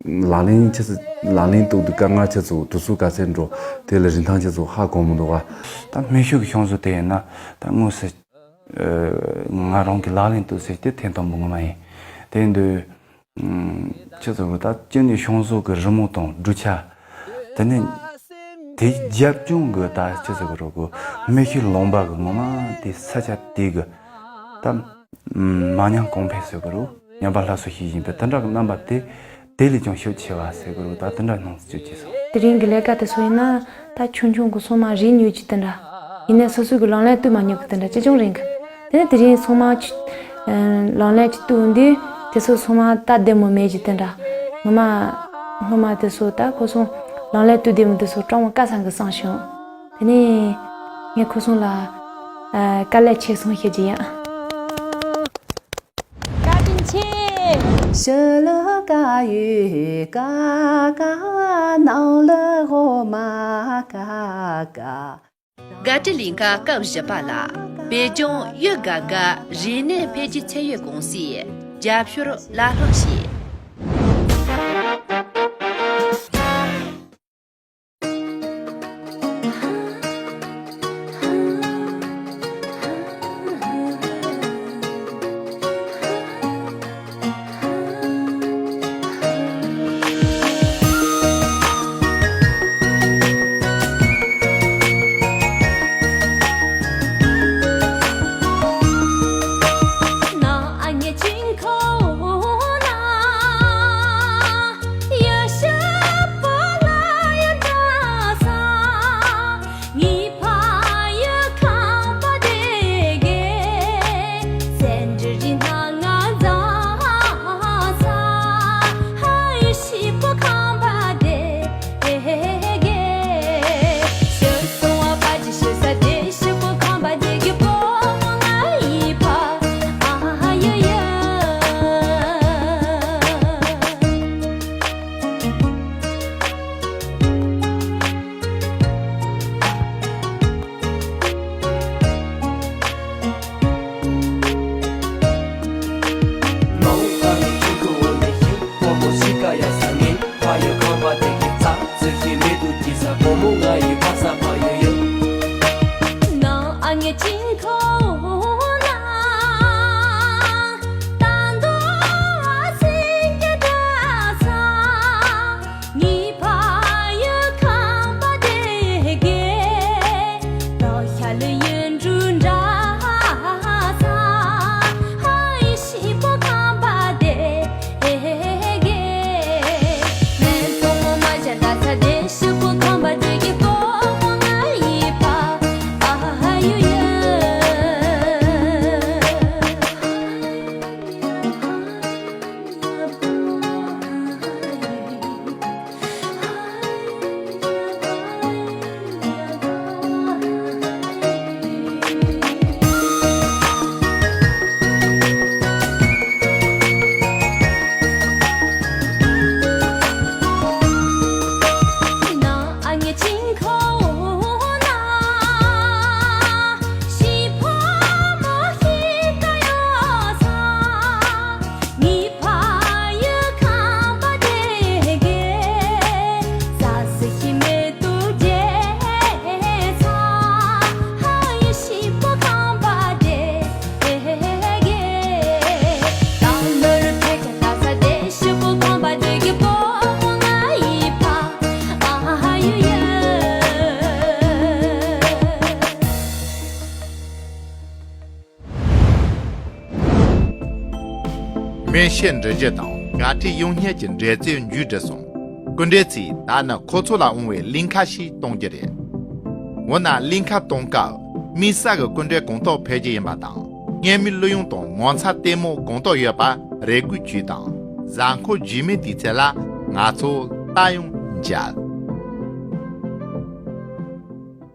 ལག་ལེན་ཆེ་ཚོ་ལག་ལེན་གཏོང་དུས་དཀའ་ངལ་ཆེ་ཚོ་དུས་ཚོད་ག་ཚད་འགྲོ། དེ་ལ་རིན་ཐང་ཆེ་ཚོ་ཧ་གོ་མི་འདུག་བ། ད་སྨན་ཤོད་ཀྱི་ཤོང་ཚོ་དེ་ཡིན་ན་ད་དངོས་སུ་ང་རང་གི་ལག་ལེན་དུ་ཟེར་དེ་ཐེངས་དང་པོ་ངོ་མ་ཡིན། དེ་ཡིན་དུས་ཆེ་ཚོ་གི་ད་ཅི་ནས་ཤོང་ཚོ་གི་རི་མོ་དང་འབྲུ་ཆ། དེ་ནས་དེ་རྒྱབ་ལྗོངས་གི་ད་ཆེ་ཚོ་གི་རོ་གི་སྨན་ཤོད་ལུང་པ་གི་ངོ་མ་དེ་ས་ཆ་དེ་གི་ད་མ་ཉམས་གོང་འཕེལ་ཟེར་གི་རོ། ཉམས་པ་སླར་གསོ་ཞིག་ཡིན་པའི་དེ་འདྲ་གི་རྣམ་པ་དེ་དེ་ལས་ཀྱང་ཤུགས་ཆེ་བ་ཟེར་གི་རོ། ད་དེ་འདྲ་སྣང་ཚུལ་ཅིག་སོང་། དེ་རིང་གི་ལས་ཀ་དེ་ཚོ་ཡིན་ན་ད་ཆུང་ཆུང་གི་སོ་མ་རིག་མྱོང་གི་དེ་འདྲ། ཡིན་ནའི་སོ་སོ་གི་ལག་ལེན་བསྟུན་མ་མྱོང་གི་དེ་འདྲ་ཅི་ཅུང་རིང་གི། དེ་ནས་དེ་རིང་སོ་མ་ཆུ་ལག་ལེན་གྱི་བསྟུན་དུས་དེ་ཚོ་སོ་མ་ད་བདེ་མོ་མེད་ཀྱི་དེ་འདྲ། ངོ་མ་ངོ་མ་དེ་ཚོ་ད་ཁོ་ཚོ་ལག་ལེན་བསྟུན་བདེ་མོ་དེ་ཚོ་སྤྲང་བོ་དཀའ་ཚང་གི་བསམ་བྱུང་། དེ་ནས་ངས་ཁོ་ཚོ་ལ་དཀའ་ལས་ཆེ་སོང་ཞེས་ཀྱི་ཡིན། བཀའ་དྲིན་ཆེ། ཕྱི་ལ་དཀར་ཡོལ་དཀར་དཀར། ནང་ལ་འོ་མ་དཀར་དཀར། དགའ་སྤྲོའི་གླིང་ག་སྐབས་བཞི་པ་ལ། བོད་ལྗོངས་ཡུལ་དགའ་དགའ་རིག་གནས་འཕེལ་རྒྱས་ཚད་ཡོད་ཀུང་སིའི་རྒྱབ་སྐྱོར་ལ་ལྷག་བྱས། སྨན་དཔྱད་འདྲི་རྒྱུ་དང་དགའ་སྤྲོ་ཡོང་སྙིང་གི་འབྲེལ་མཛོད་མཇུག་བསྒྲིལ་སོང་། སྐུ་མགྲོན་ཚོས་ད་ནི་ཁོ་ཚོ་ལ་འོང་བའི་གླིང་ཁ་ཞིག་གཏོང་རྒྱུ་རེད། འོ་ན་གླིང་ཁ་གཏོང་སྐབས་དམིགས་བསལ་གྱི་སྐུ་མགྲོན་གང་དག་ཕེབས་རྒྱུ་ཡིན་པ་དང་། སྔས་མའི་གླུ་དབྱངས་དང་ངོ་མཚར་ལྟད་མོ་གང་དག་ཡོད་པ་རེ་སྐུལ་བྱོས་དང་། གཟའ་འཁོར་རྗེས་མའི་དུས་ཚོད་ལ་ང་ཚོ་ལྟ་ཡང་མཇལ།